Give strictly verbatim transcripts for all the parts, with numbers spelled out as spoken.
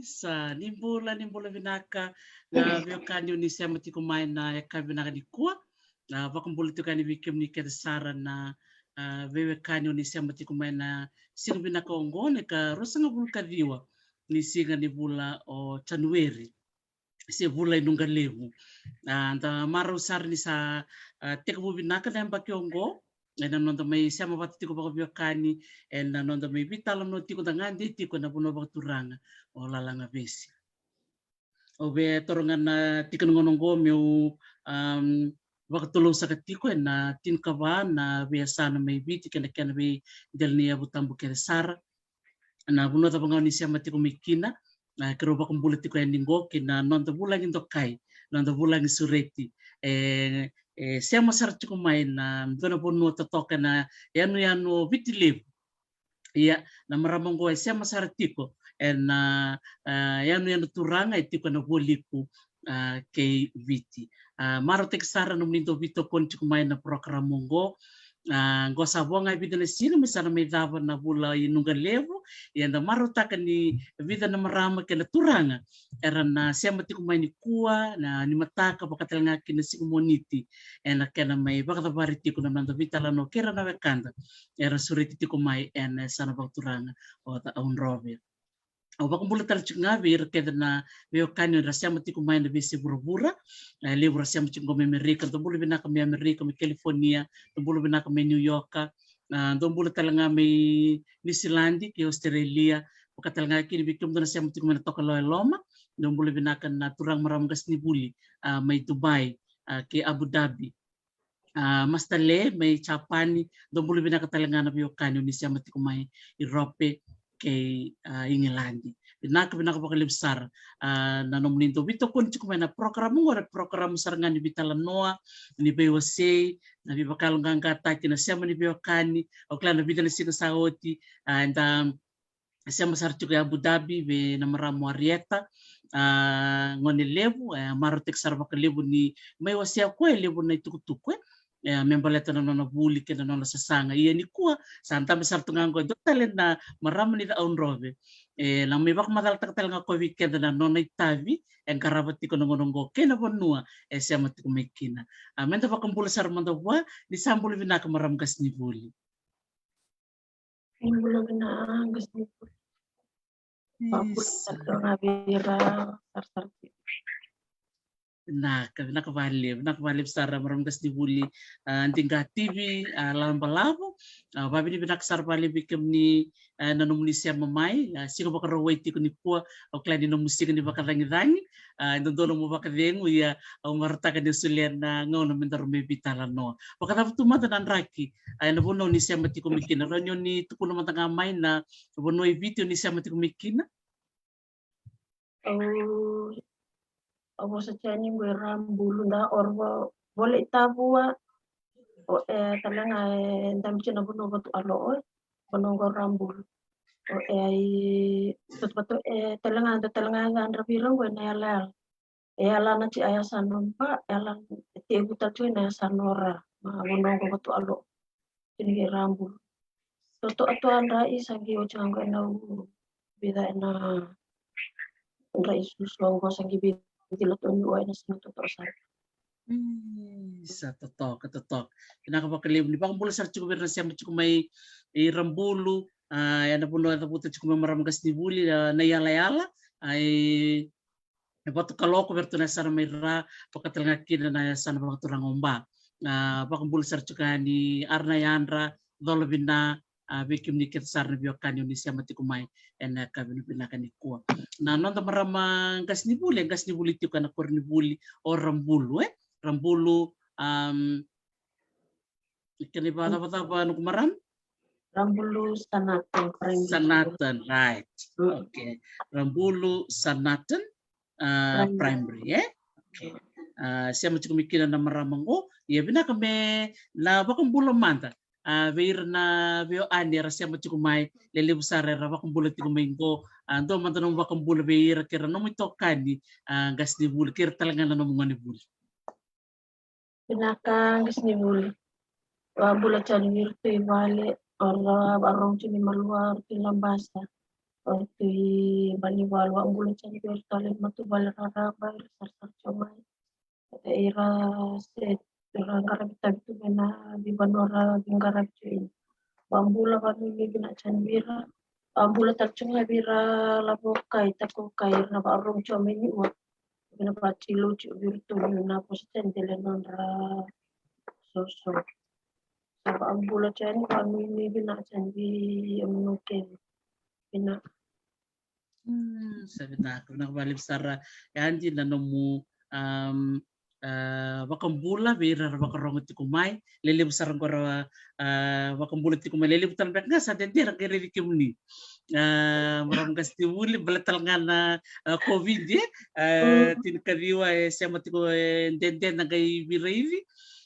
Isa, ni bula, ni bula vinaka na veiwekani o ni sema tiko mai na yakavi vinaka nikua. Na vakabula tiko yani vei kemuni kece sara na, a, veiwekani o ni sema tiko mai na siga vinaka oqo, na ikaruasagavulu ka ciwa ni siga ni vula o Janueri, se vula i Nuqalevu. A, da marau sara ni sa, a, tekivu vinaka na yabaki oqo ena noda mai sema vata tiko vakaveiwekani, ena noda mai veitalanoa tiko, da gade tiko ena vanua vakaturaga o Lalagavesi. Au via taura ga na tiki ni gauna oqo meu, am, vakatolousaka tiko ena tinikava na veiyasana mai Viti kei na kena veidela ni yavu tabu kece sara. Na vanua cava ga o ni sema tiko mai kina, na keirau vakabula tiko yani qo ki na noda vulagi dokai, noda vulagi sureti. E, e sema sara tiko mai na dua na vanua totoka na yanuyanu o Viti Levu. Ia, na marama oqo e sema sara tiko ena, a, yanuyanu turaga e tiko ena vualiku, a, kei Viti. A, marautaki sara nomuni dau veitokoni tiko mai na porokaramu oqo. A, qo sa vo ga e vica na siga me sa na mai cava na vula i Nuqalevu. Ia da marautaka ni vica na marama kei na turaga era na sema tiko mai nikua, na nimataka, vakatalega kina siku Moniti, ena kena mai vakacavari tiko na noda veitalanoa kei ira na wekada era sureti tiko mai ena yasana vakaturaga o Cakaudrove. Au vakabula tale tiko ga vei ira kece na veiwekani era sema tiko mai na veiyasai vuravura. E levu ra sema tiko qo mai Amerika, dou bula vinaka mai Amerika, mai California, dou bula vinaka mai New York, a, dou bula tale ga mai Niusiladi kei Australia, vaka tale ga kina vei kemudou na sema tiko mai na Tokalau e Loma, dou bula vinaka na turaga marama qasenivuli, a, mai Dubai, a, kei Abu Dhabi. A, Master Le mai Japani, dou bula vinaka tale ga na veiwekani oni sema tiko mai Irope kei, a, Igiladi. Vinaka, vinaka vakalevu sara, a, na nomuni dau veitokoni tiko mai na program qo, na program sara ga ni veitalanoa, ni veiwasei, na veivakayaloqaqataki na sema ni veiwekani. Au kila na vica na siga sa oti, a, eda sema sara tiko e Abu Dhabi vei na marama o Arieta, a, Gonelevu, e, marautaki sara vakalevu ni mai wasea koya e levu na itukutuku, e, e, me baleta na nona vuli kei na nona sasaga. Ia nikua sa dabe sara tu ga qo e dua tale na marama ni Cakaudrove, e, na mai vakamacalataka tale ga koya vei keda na nona itavi e qarava tiko na gauna qo kei na vanua e sema tiko mai kina. A, meda vakabula sara mada vua. Ni sa bula vinaka marama qasenivuli. Ni bula vinaka qasenivuli. Vakabula sara tu ga vei ira sarasara tiko. Vinaka, vinaka vakalevu, vinaka vakalevu sara marama qasenivuli, a, Diqa TV, a, Lala Balavu, a, vakavinavinaka sara vakalevu vei kemuni, a, na nomuni sema mai, a, siga Vakarauwai tiko nikua, au kila ni nomu siga ni vakacagicagi, a, e dodonu mo vakacegu, ia au marautaka ni o solia na gauna me daru mai veitalanoa. Vakacava tu mada na draki, a, ena vanua oni sema tiko mai kina, rawa ni oni tukuna mada ga mai na vanua e Viti oni sema tiko mai kina? Au, au vosa tiko yani qo e Rabulu, da oro vo-, vole i Tavua, o e tale ga e dabe tiko na vanua Vatualo, o e vanua qo Rabulu. O e ai, toto, toto, e tale ga, da tale ga e yadra vei ira qo ena yalayala. E yalana tiko a yasana o Ba, e yalana, e tekivu tale tiko ena yasana o Ra, na vanua qo Vatualo. Tini kei Rabulu. Totoka tu a dra i sa qai oti ga qo ena u vica ena dra i susu qo sa qai vei cila tu ni o ena siga totoka sara. Mm, sa totoka, totoka. Vinaka vakalevu, ni vakabula sara tiko vei ira na sema tiko mai i Rabulu, a, ena vanua e cavuta tiko mai marama qasenivuli, a, na iyalayala, a, e e Vatukaloko vei iratou na yasana mai Ra, vaka tale ga kina na yasana vakaturaga o Ba. A, vakabula sara tiko yani, ara na yadra, cola vina, a, vei kemuni kece sara na veiwekani oni sema tiko mai ena yakavi vinaka nikua. Na noda marama qasenivuli, e qasenivuli tiko ena koronivuli o Rabulu, e? Rabulu, am, kena ivakacavacava noqu marama? Rabulu Sanatan Primary. Sanatan, right. Mm. Okay. Rabulu Sanatan, a, Primary. Primary, e? Okay. A, sema tiko mai kina na marama qo. Ia vinaka me na vakabula mada, a, vei ira na veiwekani era sema tiko mai, lelevu sara era vakabula tiko mai qo. A, dua mada nomu vakabula vei ira kei ira nomu itokani, a, qasenivuli, kei ira tale ga na nomu gonevuli. Vinaka qasenivuli. Vakabula tiko yani vei iratou i vale, o ira vakarorogo tiko ni Malua, o iratou i Labasa, o iratou i Banivalu, vakabula tiko yani vei iratou tale na matavuvale raraba, ira sarasara tiko mai. Ira se, ira qaravi tavi tu mai na veivanua ra veiqaravi tiko ina. Vakabula vakanuinui vinaka tiko yani vei ira. Vakabula tale tiko ga vei ira lavo kai, tako kai, ira na vakarorogo tiko mai Niua. Vinaka vakatilou tiko vei iratou na vosa tiko dela nodra soso. Sa vakabula tiko yani, vakanuinui vinaka tiko yani vei kemuni kece. Vinaka. Mm, sa vinaka, vinaka vakalevu sara, e, Adi, na nomu, am, a, vakabula vei ira era vakarorogo tiko mai. Lelevu sara qo ra, a, vakabula tiko mai, lelevu tale beka ga sa dede ra qai raici kemuni. A, marama qasenivuli, baleta tale ga na, a, COVID, e, a, mm, tinikaciwa e sema tiko, e dede na qai veiraici.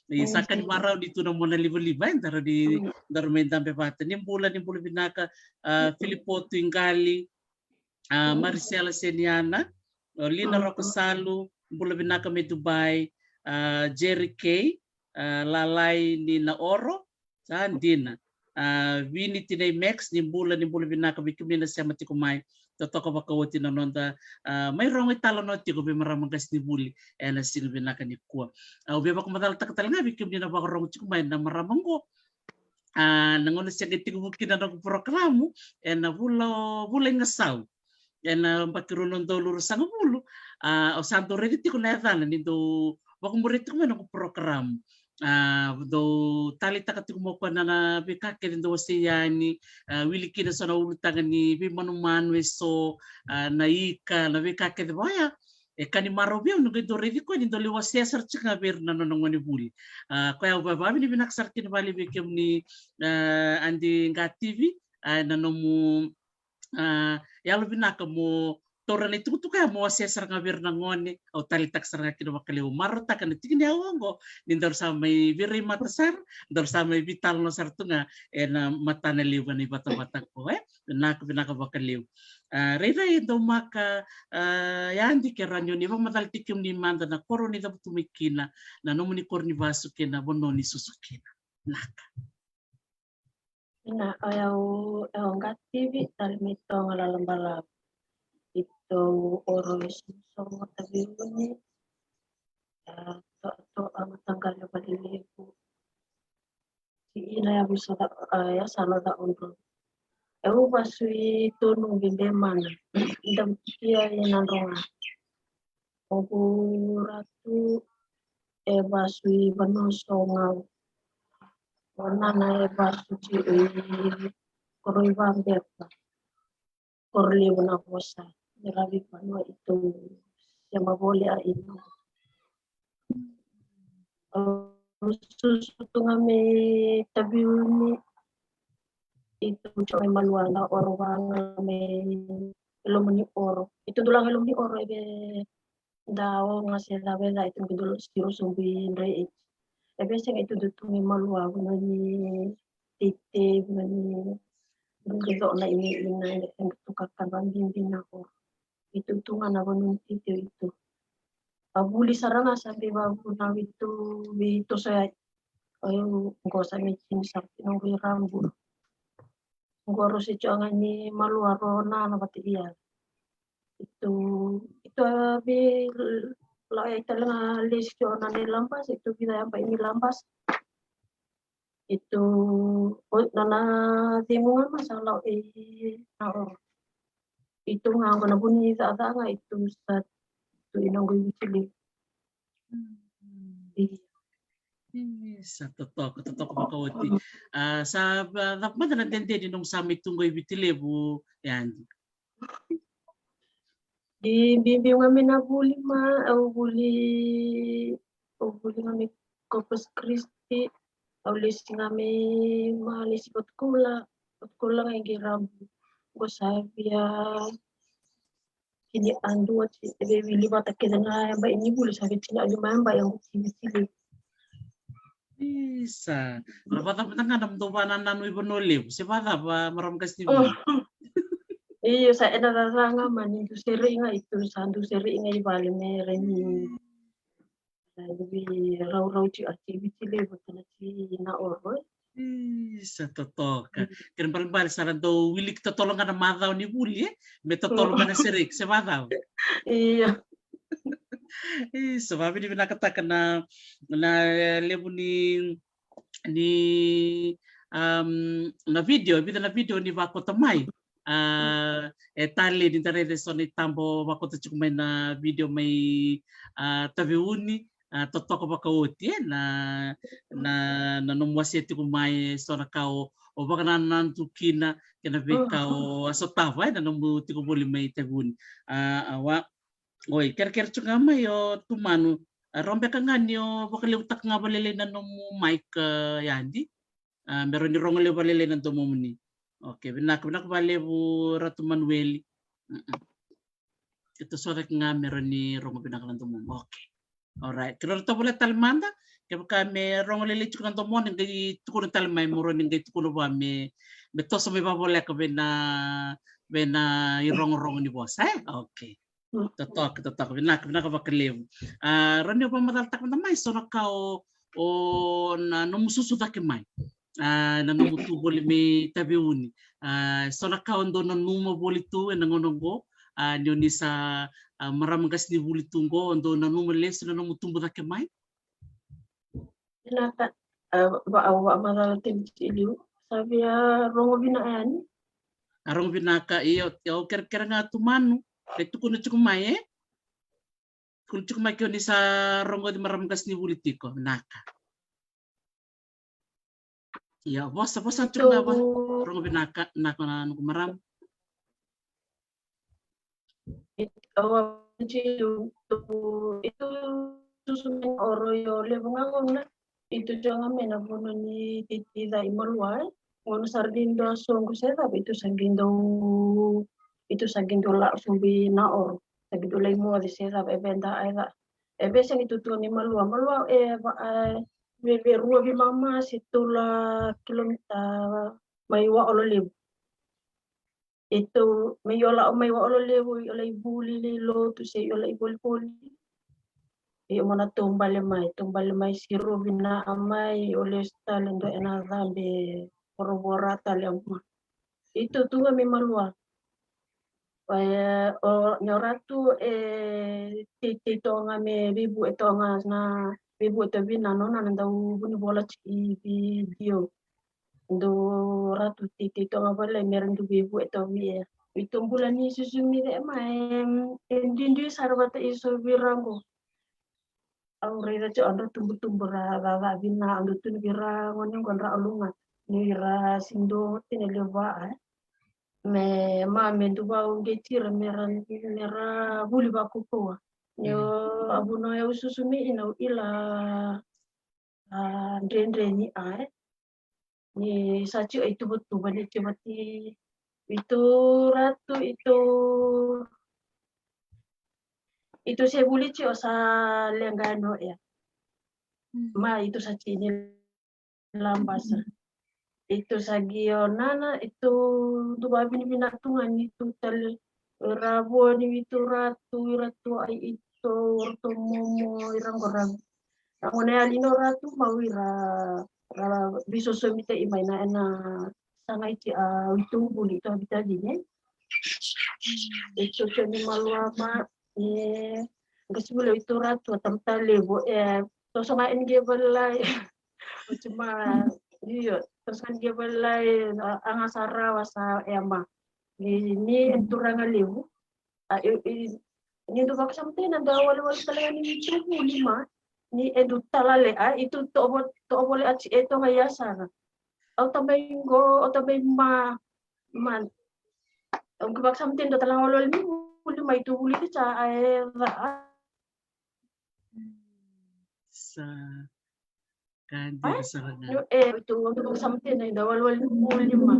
Ni sa ka ni marau ni tu na mona livaliva, e, daru ni, mm, daru mai dabe vata. Ni bula, ni bula vinaka, a, mm, Filipo Tuiqali, a, mm, Marisela Seniana, o Lina, mm, Rokosalu, bula vinaka mai Dubai, a, Jerry K, a, Lalai ni Naoro, sa dina. A, Vini Tinai Max, ni bula, ni bula vinaka vei kemuni na sema tiko mai. Totoka vakaoti na noda, a, mai rogo italanoa tiko vei marama qasenivuli ena siga vinaka nikua. Au via vakamacalataka tale ga vei kemuni na vakarorogo tiko mai na marama qo. A, na gauna se qai tekivu kina na noqu porokaramu, ena vula, vula i Gasau. ena baki rua na udolu ruasagavulu, a, au sa dau raica tiko na yacana ni dau vakamuria tiko mai na noqu program. A, dau taleitaka tiko mai o koya na, na veika kece dau wasei yani, a, wili kina so na ulutaga ni veimanumanu eso, a, na ika, na veika kece vaya. E ka ni marau vei au ni qai dau raici koya ni dau lai wasea sara tiko ga vei ira na nona gone vuli. A, koya au vavinavinaka sara kina valevu vei kemuni, a, Adi Qa T V, a, na nomu, a, yalo vinaka mo taura na itukutuku ya mo wasea sara ga vei ira na gone. Au taleitaka sara ga kina vakalevu, marautaka na tiki ni aua oqo ni daru sa mai veirai mata sara, daru sa mai veitalanoa sara tu ga ena matana levu ena ivatavata qo, e. Vinaka, vinaka vakalevu. A, rairai e daumaka, a, Adi, ke rawa ni o ni vakamacala tiko kemuni mada na koro ni cavutu mai kina, na nomuni koro ni vasu kei na vanua ni susu kina. Vinaka. Ina, o yau, o yau Qa T V, tale mai Toga, Lalabalavu. Itou oro e Suso, Taveuni, a, to, to, a, mataqali Valelevu. Ina yavu sa, a, yasana Caudrove. Au vasu i Tonu, Bebemana. Davukia i Nadroga. O vu Ratu e vasu i Vanua Sogau. O nana e vasu i Koroivabeka. Koro levu na vosa ni ravi vanua. Itou sema voli a ina. Au susu tu ga mai Taveuni, itou tiko mai Maluala, oro vaga mai loma ni oro. Itou dolaga loma ni oro, eve da oga se cava e ca, itou qai dolo siro sobu i Dre Age. Eve sega, itou dau tu mai Maluala, vanua ni teitei, vanua ni dau qai cona i nei ina, e dau tu kakana bibi na oro. Itou tu ga na vanua ni teitei itou. A vuli sara ga sa vei vavuna vitu vei toso ya. Au qo sa mai tini sara kina vei Rabu. Qo ro se tiko ga ni Maluala, ro nana vata ia. Itou, itou a vei lau ya, itou tale ga lesi tiko na nei Labasa, itou vica yaba i nei Labasa. Itou, o, nona cegu ga ma sa lau e na oro. Itou ga qo na vu ni caca ga itou sa tu ina qo i Viti Levu. Mm. Io. Io, sa totoka, totoka vakaoti. Mm. A, sa va, cava mada na dede ni nomu sa mai tu qo i Viti Levu, Adi? Ni biubiu ga mai na vuli ma, au vuli, au vuli ga mai Corpus Christi, au lesi ga mai, ma lesi Vatukula, Vatukula ga i qei Rabu. Qo sa via kini adu oti, e vei wili vata kece na yaba i ni vuli, sa vei tini a lima yaba i au ki Viti Levu. Isa, ra vata vata ga na mudou vanananu i Vanua Levu, se vacava, marama qase ni vuli? Io, sa ena caca ga ma ni dau serei ga itou, sa dau serei ga i vale me ra ni, ra ni raurau tiko a ki Viti Levu, tana tiko na oro. Isa, totoka. Mm. Kena ibalebale sa ra dau wiliki totolo ga na macawa ni vuli, e? Me totolo ga na sereki, se vacava? Io. Isa, vavinavinakataka na, na, e, levu ni, ni, am, na video, e vica na video ni vakota mai. A, e talei ni da raica eso na itaba o vakota tiko mai na video mai, a, Taveuni, a, totoka vakaoti, e, na, na, na nomu wasea tiko mai eso na ka o, o vakanananu tu kina, kei na veika o a sotava, e, na nomu tiko voli mai Taveuni. A, a wa, oi, kerekere tiko ga mai o Tumanu. A, rawa beka ga ni o vakalevutaka ga vakalailai na nomu mic, a, Adi. A, me rawa ni rogo levu vakalailai na domomuni. Okay, vinaka, vinaka vakalevu Ratu Manueli. Mm-mm. Keitou so cake ga me rawa ni rogo vinaka na domomuni. Okay. Alright. Keirau na tovolea tale mada. Kevaka me rogo lailai tiko na domoni, qai tukuna tale mai, mo rawa ni qai tukuna vua me, me toso mai vavoleka vei na, vei na irogorogo ni vosa, e? Okay. Totoka, totoka, vinaka, vinaka vakalevu. A, rawa ni o vakamacalataka mada mai so na ka o, o na nomu susu cake mai. A, na nomu tu voli mai Taveuni. A, so na ka o dau nanuma voli tu ena gauna oqo. A, ni o ni sa, a, marama qasenivuli tu oqo, o dau nanuma lesu na nomu tubu cake mai. Vinaka, a, va, a, vakamacala tiko i liu. Sa via rogo vinaka yani. A rogo vinaka, io, io, kerekere ga tu Manu. E tukuna tiko mai, e? Tukuna tiko mai ke o ni sa rogoci marama qasenivuli tiko, vinaka. Ia, vosa, vosa tiko na vosa. Rogo vinaka, na ko na noqu marama. Au a tu, tu, tu, tu, susu me na oro io levu ga gauna. Itu tiko ga me na vuna ni titi ca i Malua, e. Gauna sara ni dua soqo se cava, itu sa qai dau, itu sa qai dau la sobu i na oro. Sa qai dau lai moce se cava, e veda, e ca. E vei sega ni tu tu ga ni Malua. Malua, e va, e, vei, vei rua vei mama, se tolu kilomita mai Waolo Levu. Itu, me io la, mai Waolo Levu, io lai vuli, lai lotu, se io lai volivoli. Io mo na taubale mai, taubale mai, sirovi na a mai, o lesu tale dua ena cabe, voravora tale a ma. Itu tu ga me Malua. E, o, ni o Ratu, e, titi toga me veivu e toga na, veivu e toga vina nona na dau vunivola tiko i vidio. Dou Ratu titi toga vale me ra dau veivu e toga via. Itu bula ni susu me de ma, e, e didui sara vata i so vira qo. Au raica tiko, au dau tubutubu ra, ra, ra vina, au dau tu ni vira gone qo ra aluga. Ni ra sido tine leva, e. Me, ma, me dau vau qeti ra, me ra, me ra vuli vakukoa. Ni o, a vuna au susu me ina au ila, a, dredre ni a, e. Ni sa tiko i tuvatuva ni tiko vati, itu Ratu, itu, itu se vuli tiko sa leqa no ya. Ma, itu sa tiko ni Labasa. Itu sa qai o nana, itu dau vavinavinaka tu ga ni tu tale. Ra vo ni vitu Ratu, i Ratu ai itu, Ratu momo, i ra qo ra. Ra qo na yali no Ratu mau i ra, ra visosomi ta i mai na ena saga iti a itu vuli to vita vine. Itu ke ni Malua ma, e, qasi vula itu Ratu, a tamata levu, e, toso ga eni qe valai. Oti ma, io, toso ga eni qe valai, a, a ga sa rawa sa, e, ma. Ni, ni e turaga levu. A, e, e, ni dau vakasamatei na dau walewale tale ga ni tu vuli ma. Ni e dau talale, a, itu tovo, tovo le ati e toga ia sara. Au tamai qo, au tamai ma, ma. Au qai vakasamatei dau tale ga walewale ni vuli ma itu vuli ti sa, a, e, va, a. Sa. Ka dina sara ga. Io, e, itu, au vakasamatei na ida walewale ni vuli ma.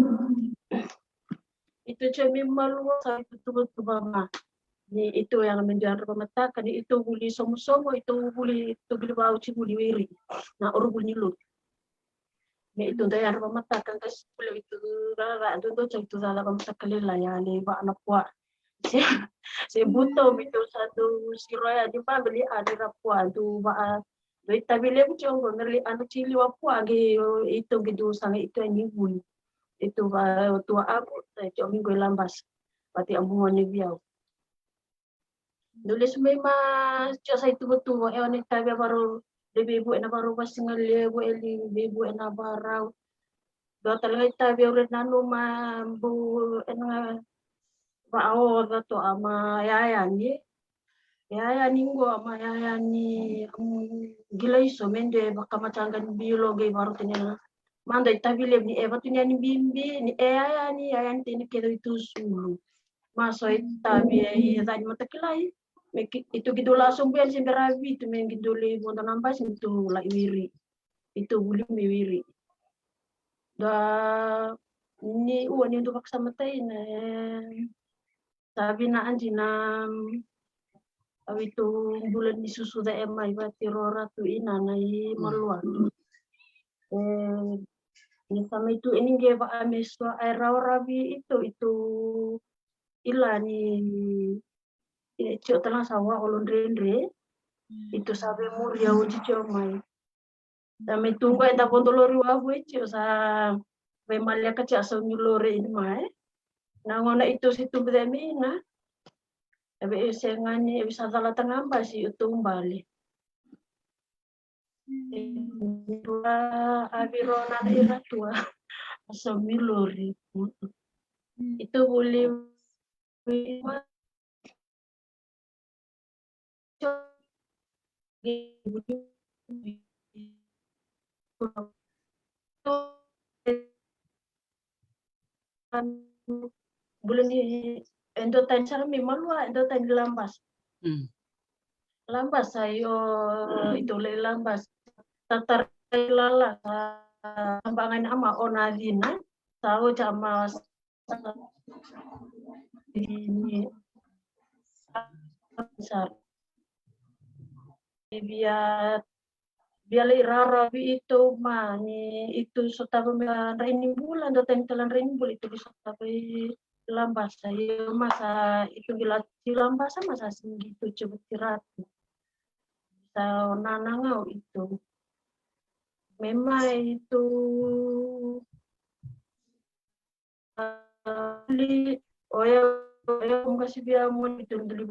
Itu tiko me Malua sa itu tuvatuva ma. Ni itu yaga me dua yadra vamataka, ni itu vuli somosomo, itu vuli, itu vuli vauci vuli wiri. Na oru vuli ni lotu. Me itu dua yadra vamataka, qasi vuli itu rara, dua dua tiko itu rara vamataka lailai, a lei va na pua. Se, se buto, me itu sa dau siroya ni vaveli, a ni ra pua, dau va, Dua itavi levu tiko qo, me ra lai ana tiko i liu a pua, qai, o, itu qai dau saga itu yani vuli. Itu va, o tua avu, sa tiko mai qo i Labasa. Vati abu gone vei au. Dau lesu mai ma tiko sa ituvatuva, e, o na itavi a varau, lai veivu ena varau vasigalevu, e lai veivu ena varau. Dua tale ga itavi au raica nanuma, bau, ena, vaaoca toka ma yaya ni. Yaya ni qo ma yaya ni, mm, qilaiso me de vakamataqa ni bilo qai varau tani na. Mada itavi levu ni e vatu ni yani bibi, ni e yaya ni, yaya ni teni kece itu sulu. Ma so itavi e, e ca ni matakilai. Me ki, itu qai dau la sobu yani se bera vitu, me qai dau lai vodo na basi, me tu lai wiri. Itu vuli me wiri. Da, ni ua ni dau vakasamatei na, e, Sa vinaka dina, au itu bula ni susu ca e mai vati ro Ratu i nana i Malua. E, ni sa mai tu eni qe vaka me so e rawa ravi itu, itu ila ni, e, tio tala sa wa olo dredre, itu sa vemuri au tio mai. Da me tu qo eda vodo lori wavu e tio sa veimaleka tio sa ni lori ini mai. Na gona itu si tu bide me ina. Eve e sega ni, eve sa calata ga basi o tu bale. Dua a viro na na ira tua. Sa mi lori. Ito vuli bula ni e dua tani sara mai Malua, e dua tani Labasa. Labasa, io, ito lai Labasa. Tatarai lala sa baga ni ama ona cina. Sa o jama sa ni sa via via lai raravi ito ma ni ito sotava me drai ni bula, dua tani tala drai ni bula ito sotava i Labasa. Io ma sa ito qila ti Labasa ma sa singi ito jeva ti ratu. Sa o nana ga o ito. Me mai ito li oya oya mo kasi via mo ni tu nduli.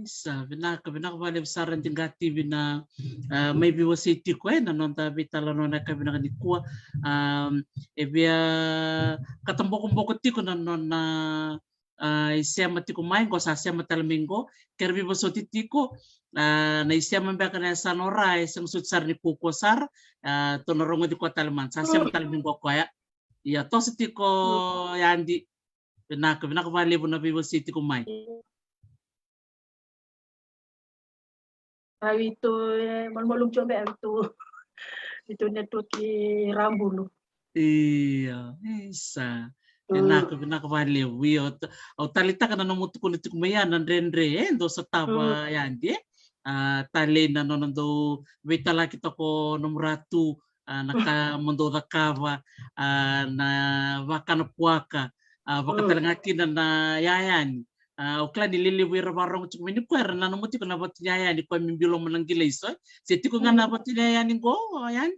Sa vinaka, vinaka vakalevu sara Digativi na, ah, mai veiwasei tiko ena noda veitalanoa na yakavi vinaka nikua. Ah, e via katabokoboko tiko na nona, ah, isema tiko mai qo, sa sema tale mai qo. Kere veivosoti tiko, ah, na isema beka na yasana o Ra e sega soti sara ni kaukaua sara. Ah, tou na rogoci koya tale mada, sa sema tale mai qo koya. Ia, toso tiko Yadi. Vinaka, vinaka vakalevu na veiwasei tiko mai. Au ito e malumalumu tiko be au ito ito network i Rabulu. Ia, isa. Vinaka, vinaka vakalevu. Io, au taleitaka na nomu tukuna tiko mai ya na dredre e dou sotava Yadi e. A, talei na nona dou veitalaki toka o nomu ratu, a, na ka mo dou cakava, a, na vakana puaka, a, vaka tale ga kina na yaya ni. A, au kila ni lelevu era vakarogo tiko mai ni koya era nanuma tiko na vatu ni yaya ni koya me bilo mo na qilaiso. Se tiko ga na vatu ni yaya ni qo, yani.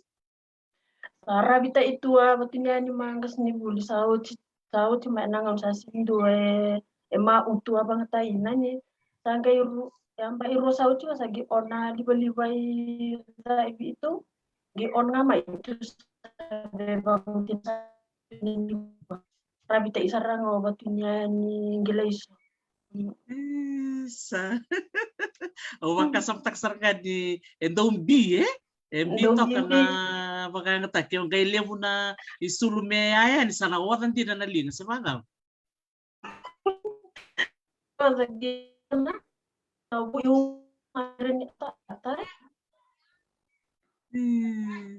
Sa ravita i tua vatu ni yani ma qasenivuli sa oti, sa oti mai na gauna sa sega ni dua e, e ma utu a vagataina ni. Sa qai ru, e aba i rua sa oti sa qai ona livaliva i ca i vitu. Qai ona ga mai tu sa vevauti sa ravita i sara ga o vatu ni yani qilaiso. Isa. Au vakasamataka sara ga ni e dau bi, e? E bi toka na vakayagataki, o qai levu na isulu me yaya ni sa na oca dina na liga, se vakacava? Oca dina, na vu iu mare ni ata, ata, e?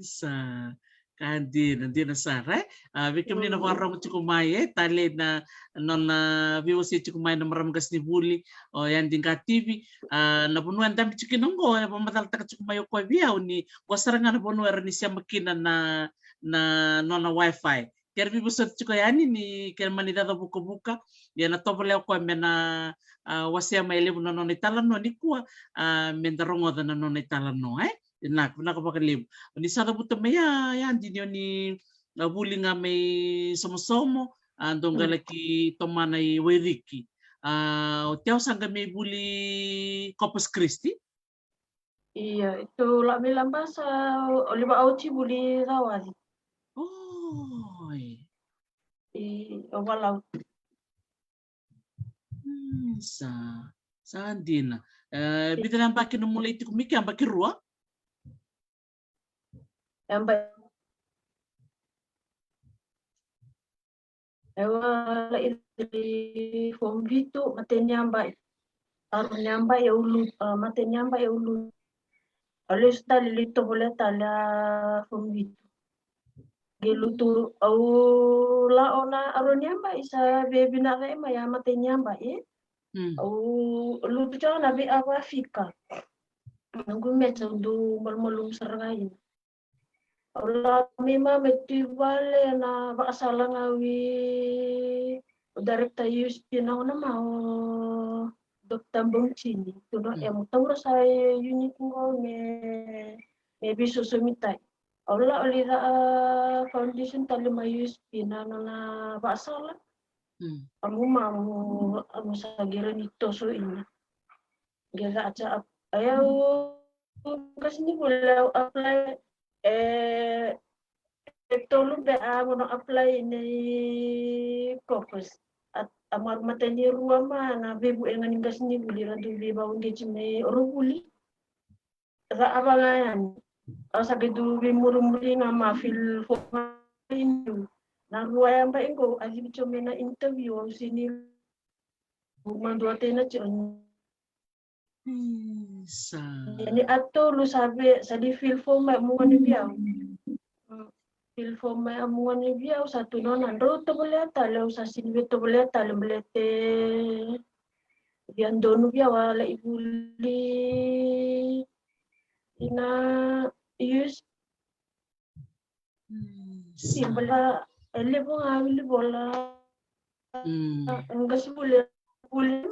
Isa. Ka dina, dina sara, e? A, vei kemuni na vakarogo tiko mai, e? Talei na nona veiwasei tiko mai na marama qasenivuli, o Yadi Qativi. A, na vanua e dabe tiko kina oqo, e vakamacalataka tiko mai o koya vei au ni qo sara ga na vanua era ni sema kina na, na nona wifi. Kere veivosoti tiko yani ni kere mani caca vukavuka, ia na tovolea o koya me na, a, wasea mai e levu na nona italanoa nikua, a, me da rogoca na nona italanoa, e? Vinaka, vinaka vakalevu. Ni sa cavuta mai ya, Yadi ni o ni, a, vuli ga mai Somosomo, a, dou qai laki tomana i Wairiki. A, o Teo sa qai mai vuli Corpus Christi. Ia, ito la mai Labasa, o liva au ti vuli Cawai. Oi. I, o Valau. Hmm, sa, sa dina. E, vica na yabaki nomu lai tiko mai ke, yabaki rua? Yabaki. Au a lai form vitu, mateni yabaki. Aro ni yabaki e ulu, a, mateni yabaki e ulu. Au lesu tale, lai tovolea tale a form vitu. Qai lutu, au la ona aro ni yabaki sa via vinaka e mai a mateni yabaki. Mm. Au lutu tiko na vei a vafika. Noqu meta au dau malumalumu sara ga ina. Au la mai ma me tu i vale na vakasala ga wi o director U S P na gauna ma o Doctor Bongtini. Tu na e mo taura sa e unit qo me, me veisosomitaki. Au la o lica a foundation tale mai U S P na nona vakasala. Mm. Amu mamu, amu sa qai rawa ni toso ina. Qai ca ca ap-, e au qasenivuli au apply, e, e tolu beka au na apply nei Corpus. A, a maru mata ni rua ma na veivuke ga ni qasenivuli ra dau veivakauqeti mai Orovuli. Ra cava ga yani. Au sa qai dau veimurimuri ga ma fill form. Na rua yabaki qo a cici tiko mai na interview, au sega ni, madua tena tiko. Isa. Ni a tolu sa vei, sa lai fill form mai, amu gone vei au. Mm. Fill form mai, amu gone vei au, sa tu na nona, drau tovolea tale, au sa sega ni via tovolea tale baleta e via donu vei au a lai vuli ina U S. Mm. Sim, baleta e levu ga wili vola. Mm. Qasenivuli, vuli.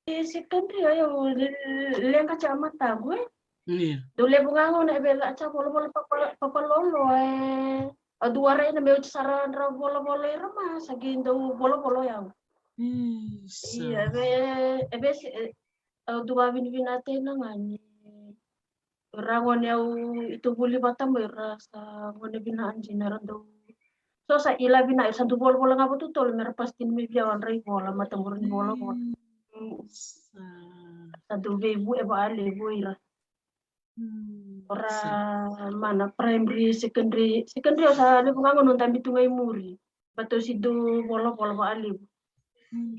E secondary, e au le-, leqa ca mataqu, e. Io. Dau levu ga gauna e via ca ca volavola papa, papalolo, e. Au dau warai na meu ca sara dra volavola ira ma sa qai dau volavola o yau. Mm, sa. Io, e vei, e vei se, e, au dau vavinavinaka tena ga ni ra gone au ito vuli vata mai, ra sa gone vinaka dina, ra dau. So sa ila vinaka, sa dau volavola ga vakatotolo me ra pass tiko mai vei au, a dra ivola, mataqu ra ni volavola. Mm. Sa. Sa dau veivuke vakalevu o ira. Mm. Ra sa. Mana primary, secondary, secondary au sa levu ga gauna au dabe tu ga i muri. Baleta au sega ni dau volavola vakalevu. Mm.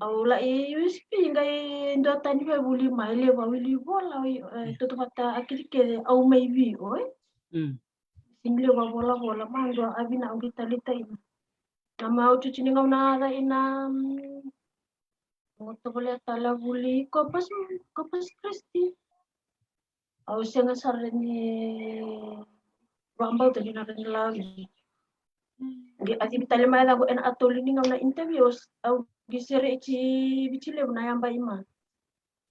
Au lai U S P qai dua tani vei vuli mai, levu a wili vola, e, tautauvata a kecekece au mai vei o, e. Mm. Sega ni levu a volavola, madua a vinaka au qai taleitaka ina. Na ma au cici ni gauna ca ina, mm, au tovolea tale a vuli Corpus, Corpus Christi. Au sega sara ni vakabauta ni na rawa ni lako. Qai a cici tale mai yacaqu ena a tolu ni gauna interview, au qai sereki Viti Levu na yabaki ma.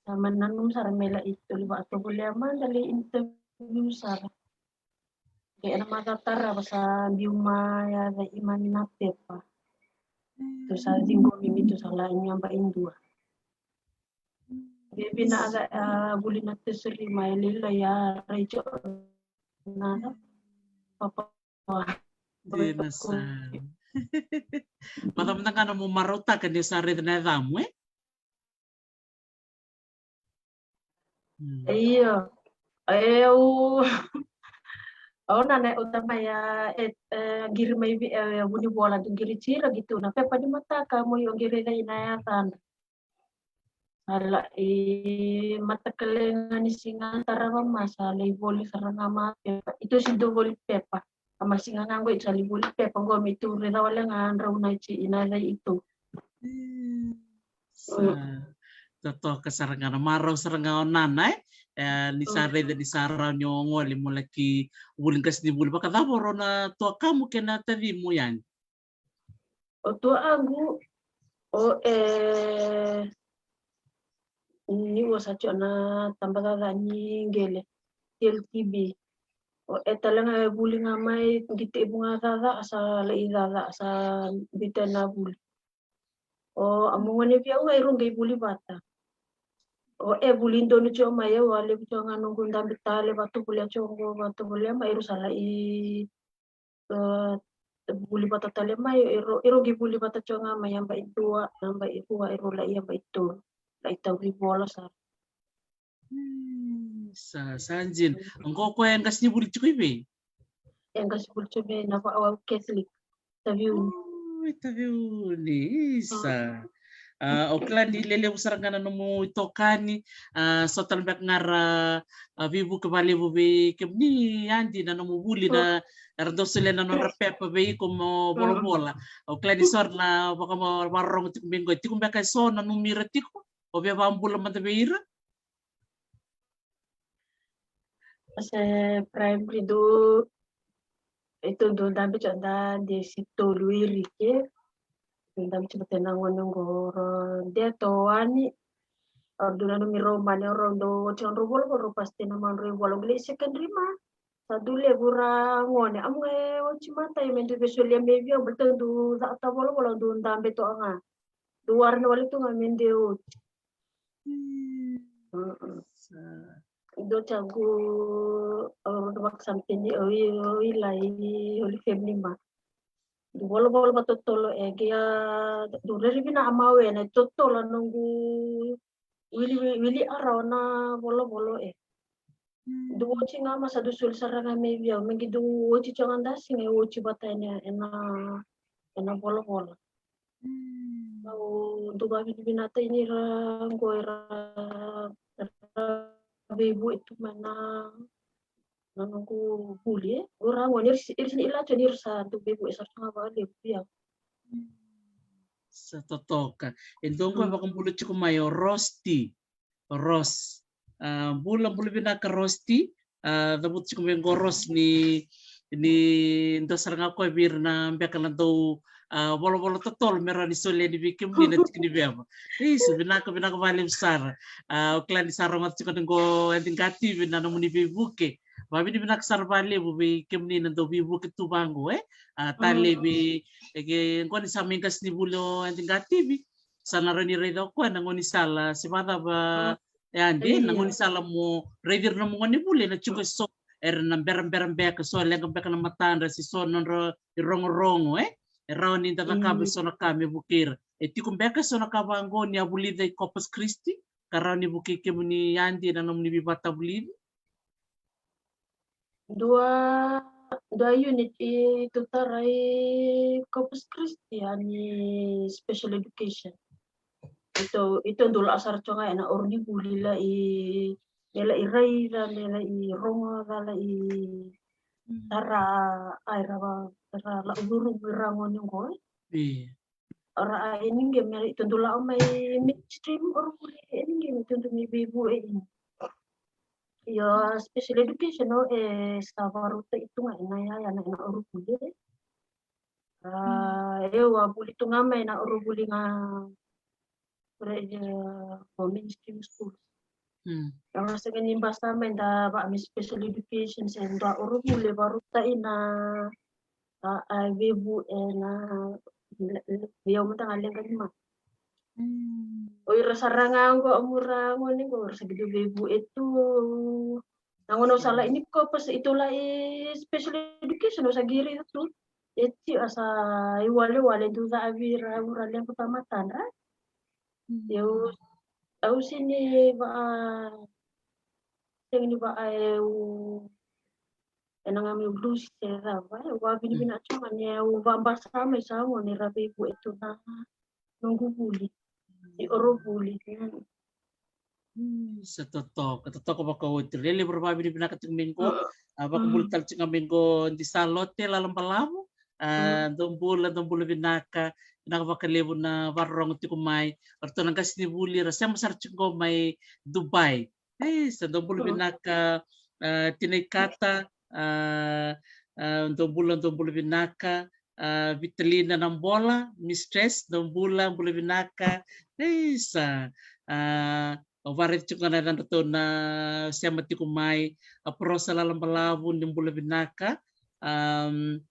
Sa mani nanuma sara me lai tolu, vakatovolea mada lai interview sara. Qai ena macawa tarava sa biu mai yaca i mani na pepa. Tou sa ciqomi me tou sa lai ni yabaki dua. Vei na a, a vuli na tertiary mai lailai a rai jo na papa. Dina sa. Macawa mada ga na mo marautaka ni sa raica na yacamu, e? Mm. Io. E, au, au na, na, au tamai a, e, e, qiri mai vei, e, Vunivola, dau qiri tiko qito na pepa ni mataka, mo i o qiri cei na yacadra. Sa lai, e, mataka lailai ga ni siga tarava ma sa lai voli sara ga ma pepa. Ito si dau voli pepa. A ma siga ga qo ito sa lai voli pepa qo me ito raica wale ga drau na iti ina yaca ito. Mm. Sa totoka sara ga na marau sara ga o nana, e? E, ni sa raica ni sa rawa ni o gole mo laki vuli qasenivuli. Vakacava o rau na tuakamu kei na tacimu yani? O tuaqu, o e, ni vosa tiko na tabacakacaka ni qele, T L T B. O e tale ga e vuli ga mai, qai tekivu ga cakacaka, sa lai cakacaka, sa biuta na vuli. O amu gone vei au ga e rau qai vuli vata. O e vuli donu tiko mai, au a levu tiko ga noqu dabe tale, vakatovolea tiko qo, vakatovolea mai, e rau sa lai, e, vuli vata tale mai, e rau, e rau qai vuli vata tiko ga mai yabaki dua, yabaki rua, e rau lai yabaki tolu. Lai tauri vola sara. Hmm, sa, sa dina. Qo o koya e qasenivuli tiko i vei? E qasenivuli tiko i vei, Nava'auwau Catholic. Taveuni. O, i Taveuni, isa. A, au kila ni lelevu sara ga na nomu itokani, a, so tale beka ga ra, a, veivuke vakalevu vei kemuni, Adi, na nomu vuli, na, era dau solia na nodra pepa vei iko mo volavola. Au kila ni so era na vaka, vakarorogo tiko mai qo, e tiko beka e so, nanumi ira tiko, o via vakabula mada vei ira. Se primary dou, e tou dau dabe tiko, da de se tolu, Erike. Dau dabe tiko vata na gone qo, o Deto, o Ani. O rau dau nanumi rau mani, o rau dau oti, o rau volavola, rau pasi tiko na madrau ivola, qai lai secondary ma. Sa dau levu ra gone, au ga e oti matai me dau via solia mai vei au, baleta dau cata volavola, dau dabe toka ga. Dau warani wale tu ga me dau oti. Mm. Mm-mm. Sa. Dua tiko au, au rau vakasamtini, au i, au i lai Holy Family ma. Dau volavola vakatotolo e, ke a, dau rairai vinaka mai au e, na totolo na noqu wili, wili, wili a rawa na volavola e. Mm. Dau oti ga ma sa dau soli sara ga mai vei au, me qai dau oti tiko ga da siga e oti vata ena, ena, ena volavola. Mm. Au dau vakavinavinaka ni ra qo era, era veivuke tu mai na, na noqu vuli e. Qo ra gone, ira si, ira sega ni kila tiko ni ra sa dau veivuke sara tu ga vakalevu vei au. Sa totoka. E dua qo e vakabula tiko mai o Rosti. Ross. A, bula, bula vinaka Rosti. A, cavuta tiko mai qo Ross ni, ni dua sara ga koya vei ira na beka na dau, a, volavola totolo me rawa ni solia yani vei kemuni na tiki ni veva. Isa, vinaka, vinaka vakalevu sara. A, au kila ni sa rogoca tiko ni qo Yadi Qa TV na nomuni veivuke. Vakavinavinaka sara vakalevu vei kemuni na dau veivuke tu vaqo e. A, tale vei, e ke qo ni sa mai qasenivuli o Yadi Qa TV. Sa na rawa ni raica o koya na gaunisala se vakacava, e Yadi, na gaunisala mo raici ira na nomu gonevuli ena tiko eso, era na berabera beka, so leqa beka na matadra se so nodra irogorogo e, e rawa ni da cakava eso na ka me vukei ira. E tiko beka eso na ka vaqo ni a vulica i Corpus Christi ka rawa ni vukei kemuni Yadi ena nomuni veivakatavulici? Dua, dua unit i tu tara i Corpus Christi a ni special education. Ito, ito dau lako sara tu ga ena koronivuli lai, me lai raica, me lai rogoca, lai tara, a, era va, era lako curuma ira gone qo. Io. Ora a, e ni qai me ito dau lako mai mainstream koronivuli, e ni qai me ito dau mai veivuke e ni. Io, special education o e sa vakarautaki tu ga ena yaya na, ena koronivuli. A, e au a vuli tu ga mai na koronivuli ga, ora e, o mainstream school. Mm. Au sega ni basika mai da va me special education se dua koronivuli e vakarautaki na, a, a veivuke ena, vei au mada ga leqa ni mata. Mm. O ira sara ga qo au mura gone qo, o ira sa qai dau veivuke tu. Na gauna au sa lai ni Corpus, ito lai special education, au sa qai raica tu. E tiko a sa iwalewale dau cavi ira, ura levu ta matadra. Mm. Au, au sega ni va, sega ni va, au ena ga meu lusi se cava, e, au vakavinavinaka tu ga ni au vakabasika mai sa gone era veivuke tu na noqu vuli i koronivuli. Mm, sa totoka, totoka vakaoti. Lelevu ra vakavinavinaka tiko mai qo. A, vakabula tale tiko ga mai qo Di Salote Lalabalavu. A, dou bula, dou bula vinaka. Vinaka vakalevu na vakarorogo tiko mai. O ratou na qasenivuli ra sema sara tiko qo mai Dubai. Ei, sa dou bula vinaka, a, Tina Ikata, a, a, dou bula, dou bula vinaka, a, Vitalina Nabola, Mistress, dou bula, bula vinaka. Ei, sa, a, au vakaraica tiko ga na yacadratou na sema tiko mai, a, Prosa Lalabalavu, ni bula vinaka. Am,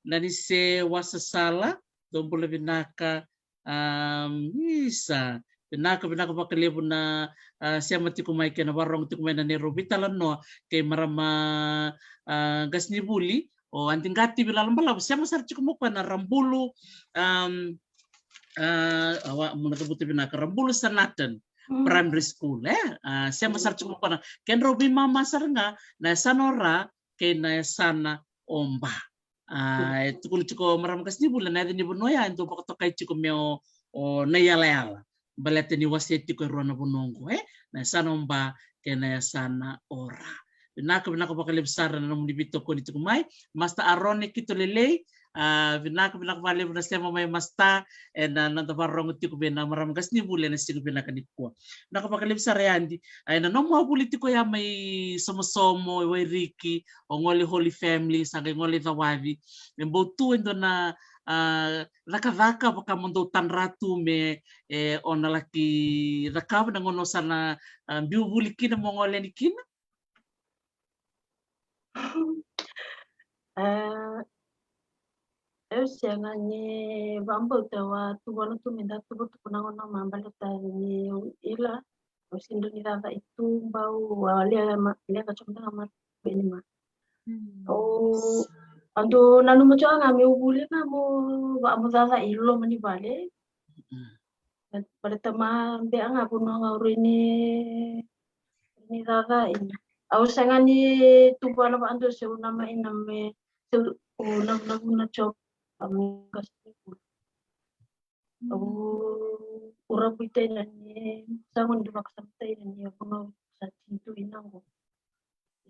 Nanise Wasasala, dou bula vinaka. Am, isa, vinaka, vinaka vakalevu na, a, sema tiko mai kei na vakarorogo tiko mai na neirau veitalanoa kei marama, a, qasenivuli, o Adi Qa TV Lalabalavu, sema sara tiko mai o koya na Rabulu, am, a, au a, meu na cavuta vinaka, Rabulu Sanatan Primary School, e? A, sema sara tiko mai o koya na, kedrau veimama sara ga na yasana o Ra kei na yasana o Ba. A, e tukuna tiko marama qasenivuli na yaca ni vanua ya e dau vakatokai tiko me o, o Naiyalayala. Baleta ni wasea tiko e rua na vanua oqo, e? Na yasana o Ba kei na yasana o Ra. Vinaka, vinaka vakalevu sara na nomuni veitokoni tiko mai. Master Arone Kitolelei, a, vinaka, vinaka vakalevu na sema mai Master, ena noda vakarorogo tiko vei na marama qasenivuli ena siga vinaka nikua. Vinaka vakalevu sara Adi, a, ena nomu a vuli tiko ya mai Somosomo, e Wairiki, o gole Holy Family, sa qai gole Cawaci. E bau tu e dua na, a, cakacaka vaka mo dou tadra tu me, e, o na laki cakava na gauna o sa na, a, biu vuli kina mo gole yani kina? E, eu sega ni vakabauta, au a tuvana tu me da tuvatuva na gauna ma baleta ni ila. Au sega ni caca i tuba, au a leqa ma, leqa tiko mada ga ma beni ma. Au a dau nanuma tiko ga meu vuli ga mo va, mo caca i loma ni vale. Baleta ma bea ga vanua ga au rai ni, ni caca ina. Au sega ni tuvana vakadua se au nama ina me, se au navunavuna tiko. Au qasi ni vuli. Au ura buita ina ni sa goni vakasama ta ina ni vanua sa tiko ina qo.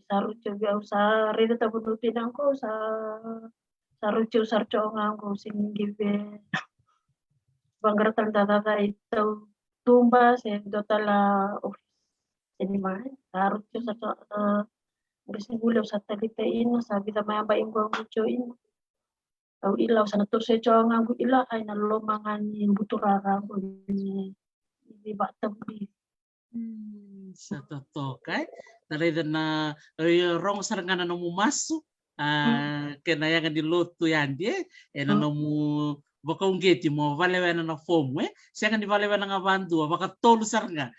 Sa rauti au, au sa raica ta vanua tu ina qo, sa, sa rauti au sara tiko ga qo, se ni qai vaqara tale da caca i tau tuba se dua tale ofisi. Se ni mai, sa rauti au sara tiko ga, qai se vuli au sa taleitaka ina, sa vica mai yaba i qo au tiko ina. Au ila au sa na toso e tiko ga qu ila ai na loma ga ni buturara qu ni, ni vakatavuli. Mm, sa totoka, e. Da raica na, e, rogo sara ga na nomu masu, a, kei na yaga ni lotu yadi, e, e na nomu vakauqeti mo valewena na fomu, e. Sega ni valewena ga vadua, vakatolu sara ga.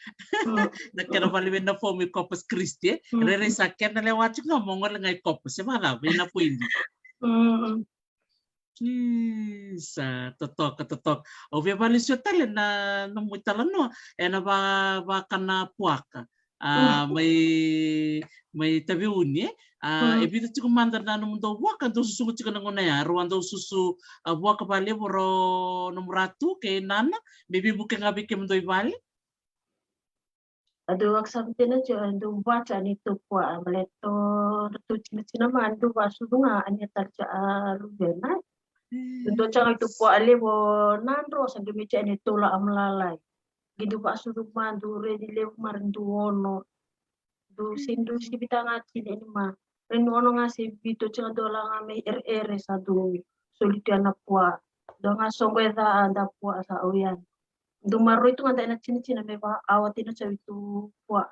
Na kena valewena na fomu i Corpus Christi, e. Rairai sa kena lewa tiko ga mo gole ga i Corpus, e vakacava, i na poidi. Mm. Sa totoka, totoka. Au via valesuya tale na nomu italanoa ena va, vakana puaka. A, mai, mai Taveuni, e. A, e vica tiko mada na nomudou vuaka dou susuga tiko na gauna ya, rau a dou susu, a, vuaka valevu rau nomu ratu kei nana, me veivuke ga vei kemudou i vale. A dau vakasama dina tiko, a dau vata ni tu pua, a, baleta ratou tinatina ma a dau vasucu ga a nia tale tiko a luvena. Dau tiko ga i tu pua a levu o Nadro, sa dau mai tiko a nia tola a malalai. Qai dau vasucu ma dau raici levu ma ra dau ono. Dau se dau sivita ga tini ni ma. Ra dau ono ga se vitu tiko ga dau la ga mai ereere sa dau soli tu a na pua. Dau ga soqo e ca a da pua sa au yani. Dau maroroi tu ga da ena tinatina me va awa tina sa vitu pua.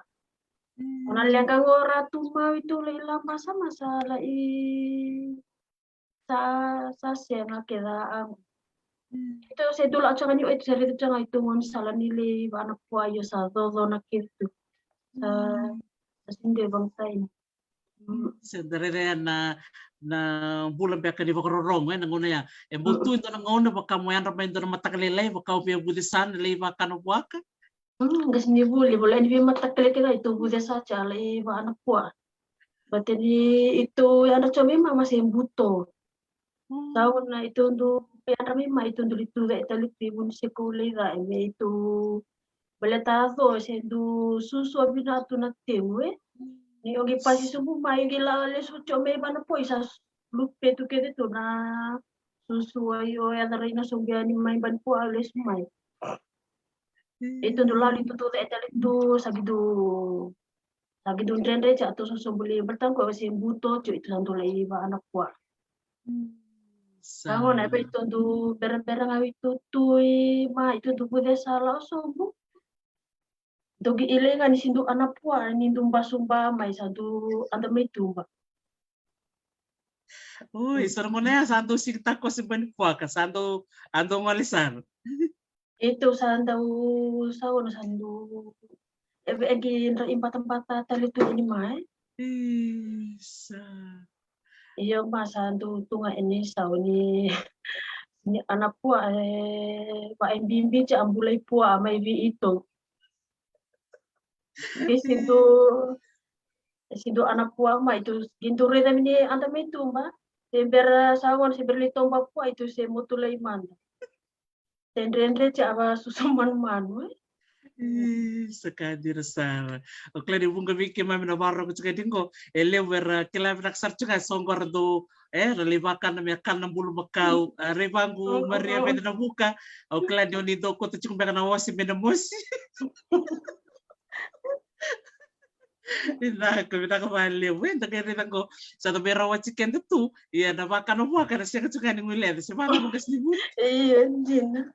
Ona leqa qo ra tu mau i tu lai labasa ma sa lai sa, sa sega ke ca agu. Ito se dula a tsaga ni o ito se raica tsaga i tu goni sala ni lai vana pua io sa coco na ke tu. Sa, sa sinde vang saina. Se da raica na, na bula beka ni vakarorogo, e, na gauna ya. E bau tu e dua na gauna vaka mo yadra mai dua na mataka lailai, vaka o via vucesa na lai vakana vuaka. Mm, qasi ni vuli, vuli ni veimataka lailai keda i tu vucesa tsa lai vana pua. Baleta ni i tu yadra tsa mai ma, ma se buto. Sa una i tu du yadra mai ma i tu du li tu vei tali tu i vuni se kou lai ca e me i tu. Baleta a co se du susu a vina tu na teu, e. Ni o qai pasi subu mai, o qai la lesu tio mai vana poi sa lupe tu kece tu na susu ai o yadra ina sobu yani mai vana pua lesu mai. E tu du lali tu tu e tali tu sa qai du, sa qai du dredre tsa tu so sobu li baleta qo se buto tio i tu sa du lai vana pua. Sa gona e vei tu du berabera ga i tu tu i ma i tu du vucesa la o sobu. Dogi ilei ga ni si du ana pua ni du basu ba mai sa du anda mai tuba. Ui, sa na gona ya sa dou sigi takosi bani puaka, sa dou, a dou gole sara. Ito sa dau, sa gona sa dau, e vei e qai dra i batabata tale tu ni mai. Isa. Io ma sa dau tu ga e ni sau ni, ni ana pua e, va e bibi tsa a bula i pua a mai vei ito. Qai si du, si du ana pua ma i tu, qai du raica mai ni anda mai tuba. Se bera sa gona se bera lai toba pua i tu se motu lai mada. Se dredre tsa a va susu manumanu, e. Ii, sa ka dina sara. O kila ni vuqa vei keimami na vakarorogo tiko e diqo, e levu era kila vinaka sara tiko ga e soqo ra dou, e, ra lai vakana me kana bulumakau. A, raivagu Maria Vece na vuka, o kila ni o ni dou koto tiko beka na wasi me na mosi. Vinaka, vinaka vakalevu. E, da qai raica qo, sa da mai rawati keda tu, ia na vakana vuaka na sega tu ga ni guileca, se vaka mo qasi ni vuli. Io, dina.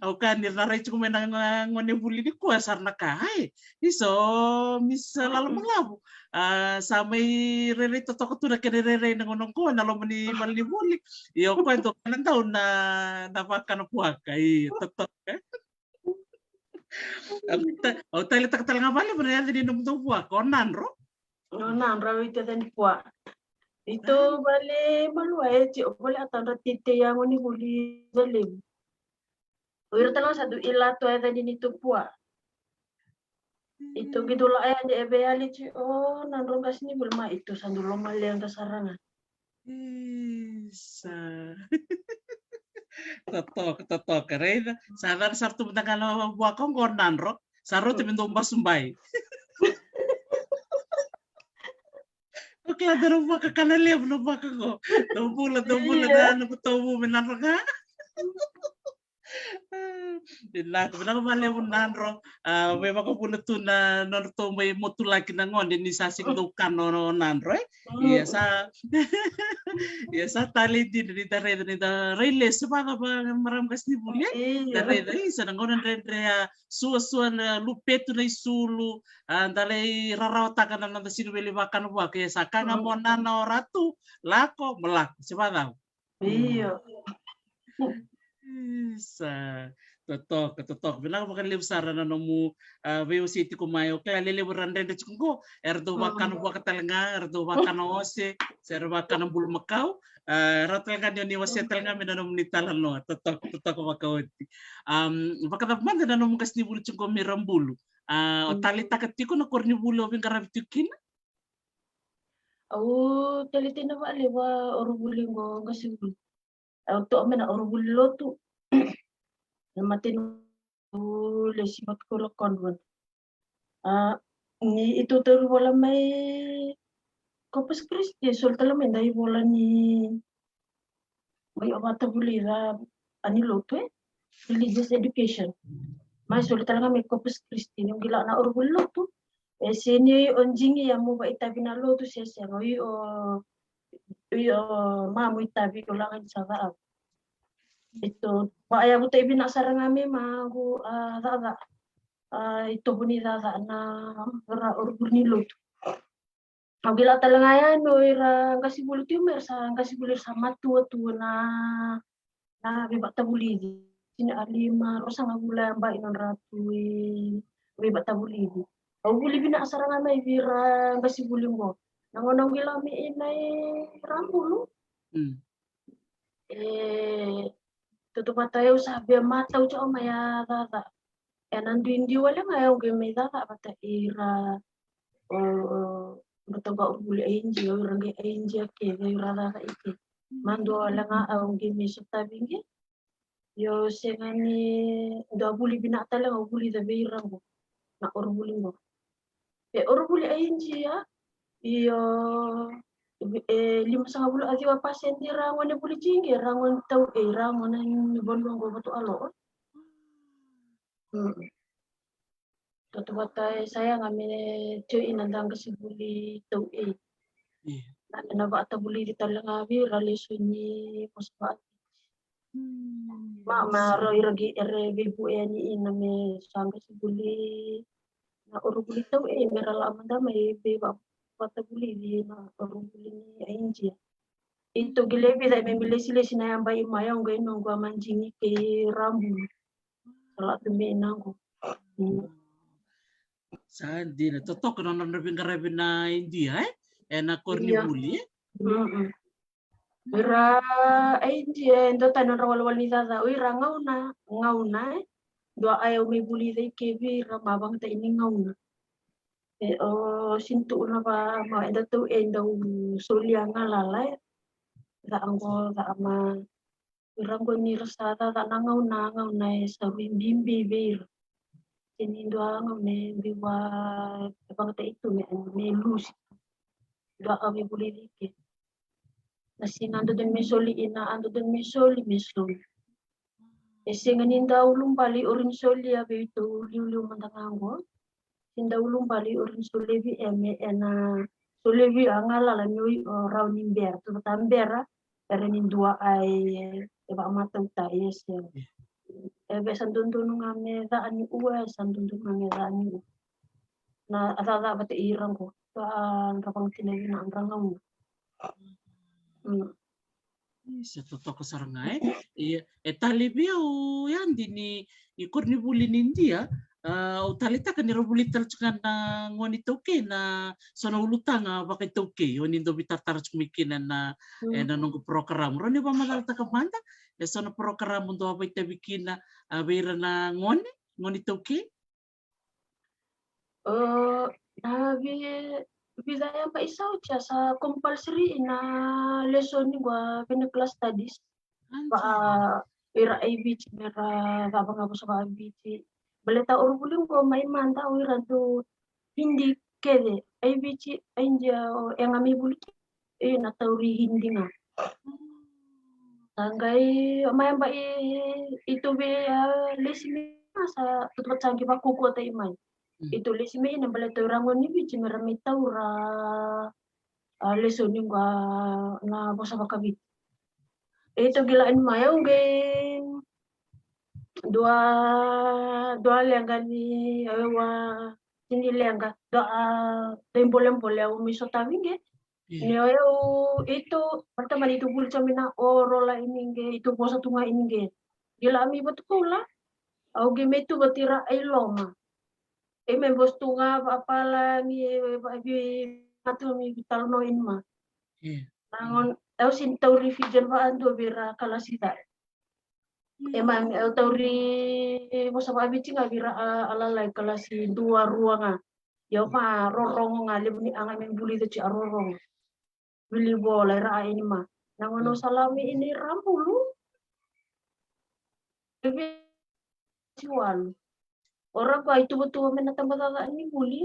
Au kaya ni ra na rai tiko mai na, na gone vuli nikua sa ra na kaya, ai, isa o Miss Lala Malavu. A, sa mai rairai totoka tu na kena rairai na gauna oqo ena loma ni vale ni vuli. Io, o koya dau kena dau na, na vakana vuaka. Io, totoka. Au ta-, au taleitaka tale ga vakalevu na yaca ni nomudou vuaka, o Nadro. O Nadro, au ita yaca ni vua. Ito vale malua e ti, o vale a tadra tite yago ni vuli valevu. O ira tale ga sa dau ilato e yaca ni neitou vua. Ito qai dau la yani e vei ali ti, o Nadro qasi ni vuli ma ito sa dau lomaleqa sara ga. Isa. Totoka, totoka, raica. Sa cana sara tu mada ga na vuaka oqo Nadro. Sa rauta me dau basubai. O kila dua na vuaka kana levu na vuaka oqo. Dou bula, dou bula na, na butovu me Nadro ga. Vinaka, vinaka vakalevu Nadro. A, vei vakavuna tu na nodratou mai motulaki na gone ni sa sega dau kana o Nadro, e? Ia sa, ia sa talei dina ni da raica, ni da rai lesu vakava marama qasenivuli, e? Da raica, isa na gauna dredre, a, suasua na lupetu na isulu, a, da lai rarawataka na noda sega ni via vakana vuaka, ia sa ka ga mo nana o Ratu, lako, mo lako, se vakacava? Io. Isa. Totoka, totoka. Vinaka vakalevu sara na nomu, a, veiwasei tiko mai. O kila lelevu era dredre tiko qo, era dau vakana vuaka tale ga, era dau vakana ose, se era vakana bulumakau. A, era tale ga ni o ni wasea tale ga me na nomuni talanoa. Totoka, totoka vakaoti. Am, vakacava mada na nomu qasenivuli tiko qo mai Rabulu? A, o taleitaka tiko na koronivuli o veiqaravi tiko kina? Au taleitaka vakalevu a koronivuli qo qasenivuli. Au toka mai na koronivuli lotu. Na mateni au lesi Matakura Convent. A, ni ito tauri vola mai Corpus Christi, e soli tale mai dai vola ni mai o vatavulica a ni lotu, e? Religious education. Mai soli tale ga mai Corpus Christi, ni qai la na koronivuli lotu. E se ni o jigi ia mo vaitavi na lotu se sega, oi o, oi o mamu itavi o laga ni sa caa. Ito, vakayavutai vinaka sara ga me magu a caa. A, itovo ni caa na ra koronivuli ni lotu. Au kila tale ga yani o ira qasenivuli tiko mai, era sa qasenivuli era sa matua tu na, na veivakatavulici. Tini ka lima, ruasagavulu a yabai nodratou veivakatavulici. Au vuli vinaka sara ga mai vei ira qasenivuli qo. Na gauna au kila mai na i Rabulu. E, tautauvata au sa via matau tiko mai a caa. Ena duidui wale ga au qai mai caa vata ira, o, o, vata ga koronivuli a Idia, o ira qai a Idia kece, o ira caa i ke. Ma dua wale ga au qai mai sotavi qai. Io, sega ni dua vuli vinaka tale ga au vulica vei ira qo. Na koronivuli qo. E koronivuli a Idia, io, e limasagavulu ka ciwa pasede ira gone vuli tiko qo, ira gone tau A, ira gone ni vanua qo vatu alo. Tautauvata e sa yaga me tio ina da qasenivuli tau A. Na, na vakatavulici tale ga vei ira lesoni vosa vakaViti. Ma, ma rau ira qai era veivuke yani ina me sa qasenivuli na koronivuli tau A, me ra la mada mai veivakatavulici na koronivuli ni a Idia. Ito qai levu ca me, me lesilesi na yabai mai au qai noqu a madigi kei Rabulu. Sa la tu me noqu. Sa dina, totoka na nodra veiqaravi na Idia, e? Ena koronivuli, e? Ira a Idia e dua tani nodra walewale ni caa, o ira gauna, gauna, e? Dua a au mai vulica i ke vei ira ma vakayagataki ni gauna. E, o sini tukuna va ma eda tau e dau solia galala, e? Caa qo, caa ma Ira qo ni ra sa caa na gauna, gauna e sa rui bibi vei ira. Kei ni dua gauna e biu vakayagataki tu me, me lusi. Dua ka me vulici ke. Na siga a dodonu me soli, ina a dodonu me soli, me soli. E sega ni da ulubale o ira ni solia vei iratou liuliu mada ga qo. Ni da ulubale o ira ni solia vei, e me, ena solia vei a galala ni o rawa ni bera, tu vata bera, era ni dua a e, e vakamatautaki e sega. E vei sa dodonu ga me caa ni ua, e sa dodonu ga me caa ni ua. Na a caa vata i ira qo. Sa dra vakatina vina a dra gauna. Mm. Isa, totoka sara ga e. Ia, e talevi au ya dini i koronivuli ni Idia. Au taleitaka ni ra vuli tale tiko ga na gone iTaukei na so na ulutaga vakaitaukei o ni dau veitaratara tiko mai kina na e na noqu porokaramu. Rau ni vakamacalataka mada e so na porokaramu dau a vakaitavi kina a vei ira na gone, gone iTaukei. O na vi vica yaba i sa oti a sa compulsory i na lesoni qo a vernacular studies. Vaa ira ai Viti me ra cava ga vosa vaa Viti. Baleta o ra vuli qo mai mada o ira dau Hindi kece, ai Viti, ai Idia o e ga mai vuli kece. E na tauri Hindi ga. Sa qai mai yaba i i tu vei a lesi me sa tu vata sa qai vakukua tai mai. I tu lesi me ina baleta o ira gone ni Viti me ra mai taura a lesoni qo na vosa vakaviti. E toki la ni mai au qai dua dua leqa ni au a tini leqa dua a dai bolebole au mai sotavi qe. Ni o yau i tu baleta mani i tu vuli tiko mai na oro la ini qe i tu vosa tu ga ini qe. Qila mi vatukoula au qai mai tu vati ra ai loma. E me vosa tu ga vaapalagi e vaavi matu mi vitalanoa ini ma. Na gauna au sini tauri Fijian vaadua vei ira kalasi ca. E mami au tauri vosa vaaviti ga vei ira a lalai kalasi dua rua ga. Ia au ma rorogo ga levu ni a ga me vulica tiko a rorogo. Vili vola ira a ini ma. Na gauna au sa lami ini ra bulu. Vei tiwalu. O ra qo a ituvatuva mai na tabacakacaka ni vuli.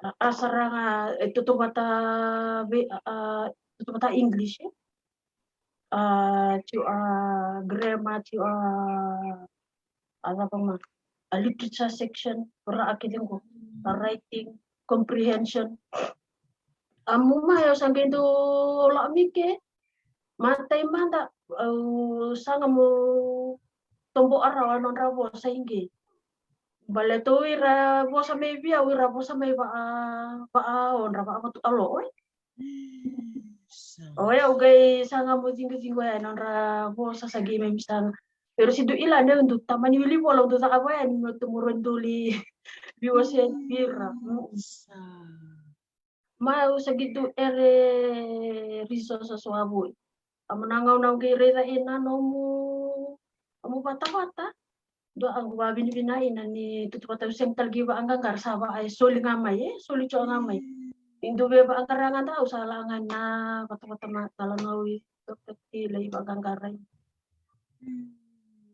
A sara ga e toto vata vei a toto vata English. A tio a grammar tio a a cava ma a literature section. O ra a kece qo a writing comprehension. A mu mai au sa qai dau lako mai ke. Matai mada au saga mo tobo a rawa nodra vosa i qe. Baleta o ira vosa mai vei au ira vosa mai vaa vaa odra vaa vatu alo oi. Oi au qai saga mo ciqociqo yani nodra vosa sa qai mai mi saga. Pero si du ila ne du tamani wili vola du cakava yani mo tomoro doli viwase vira. Ma au sa qai tu ere resources o a voli. A mo na gauna au qai raica ina nomu nomu vatavata. Dua au vavinavina ina ni tutu vata au sega tale qai vaqaqara sa va e soli ga mai e soli tio ga mai. Ni du vei vaqaqara ga da au sa la ga na vatavata ma tala ga au i tokati lai vaqaqara.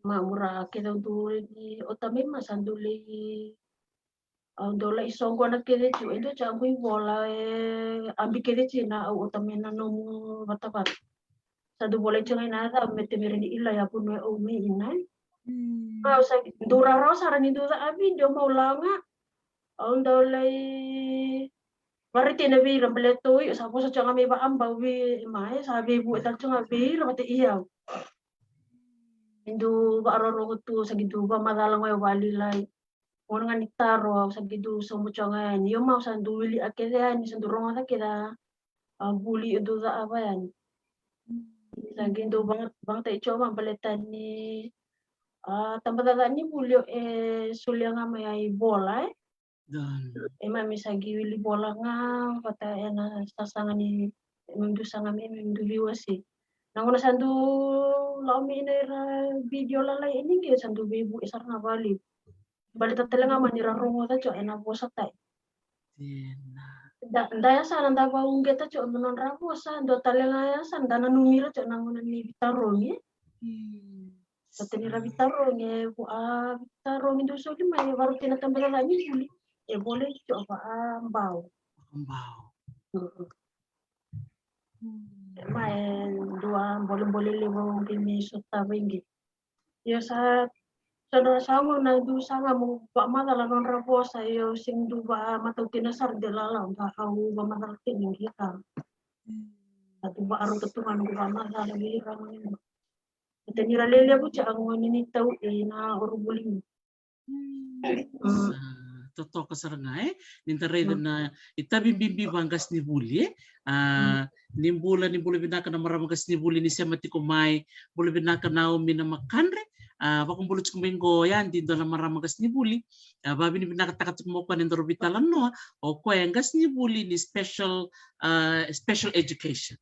Ma mura kece au du ni ota mai ma sa du lai Au dau lai soqona kece tiko e dua tiko a qu ivola e abi kece tiko na au ota mai na nomu vatavata. Sa dau volai tiko ga ina yaca me temere ni ila ya vunu e au mai ina. Au sa dau rarawa sara ni dau cavi dau mau laga. Au dau lai variti na vei ira baleta oi sa vosa tiko ga mai vaabau vei mai sa veivu e tale tiko ga vei ira vata i au. Dau vaarorogo tu sa qi dau vamacala ga e valilai. Gona ga ni taro au sa qi dau sauma tiko ga yani. Io ma au sa dau wili a kece yani sa dau rogoca kece a vuli e dau cava yani. Sa qi dau vagatai tiko ma baleta ni a tabacakacaka ni vuli e solia ga mai a ivola e. E mami sa qi wili vola ga vata ena sasaga ni e mami dau saga mai e mami dau veiwasei. Na gona sa dau lako mai ina ira vidio lalai e ni qe sa dau veivuke sara ga vali. Baleta tale ga mani ra rogoca tiko ena vosa tai. Da, da yasana da vauqeta tiko me nodra vosa, dua tale ga yasana da nanumi ira tiko na gona ni vitarogi. Sa tani ra vitarogi, e vua vitarogi dau soli mai, e varuti na tabacakacaka ni vuli, e volai tiko vaabau. Bau. Ma e dua bolebole levu au qai mai sotava i qe. Io sa, sa dua sa gauna dau saga mo vakamacala nodra vosa, io sega dau vakamatautaki sara de lala, ba au vakamacala kina i qe ka. Sa dau vakarota tu ga noqu vakamacala vei ira gone. Baleta ni ra lelevu tiko na gone ni tau ena orovuli. Mm. Sa totoka sara ga, e? Ni da raica na itavi bibi vaqasenivuli, e? A, ni bula, ni bula vinaka na marama qasenivuli ni sema tiko mai. Bula vinaka Naomi Namakadre. A, vakabula tiko mai qo Yadi, dua na marama qasenivuli. A, vavinavinakataka tiko mai o koya na nodaru veitalanoa. O koya e qasenivuli ni special, a, special education.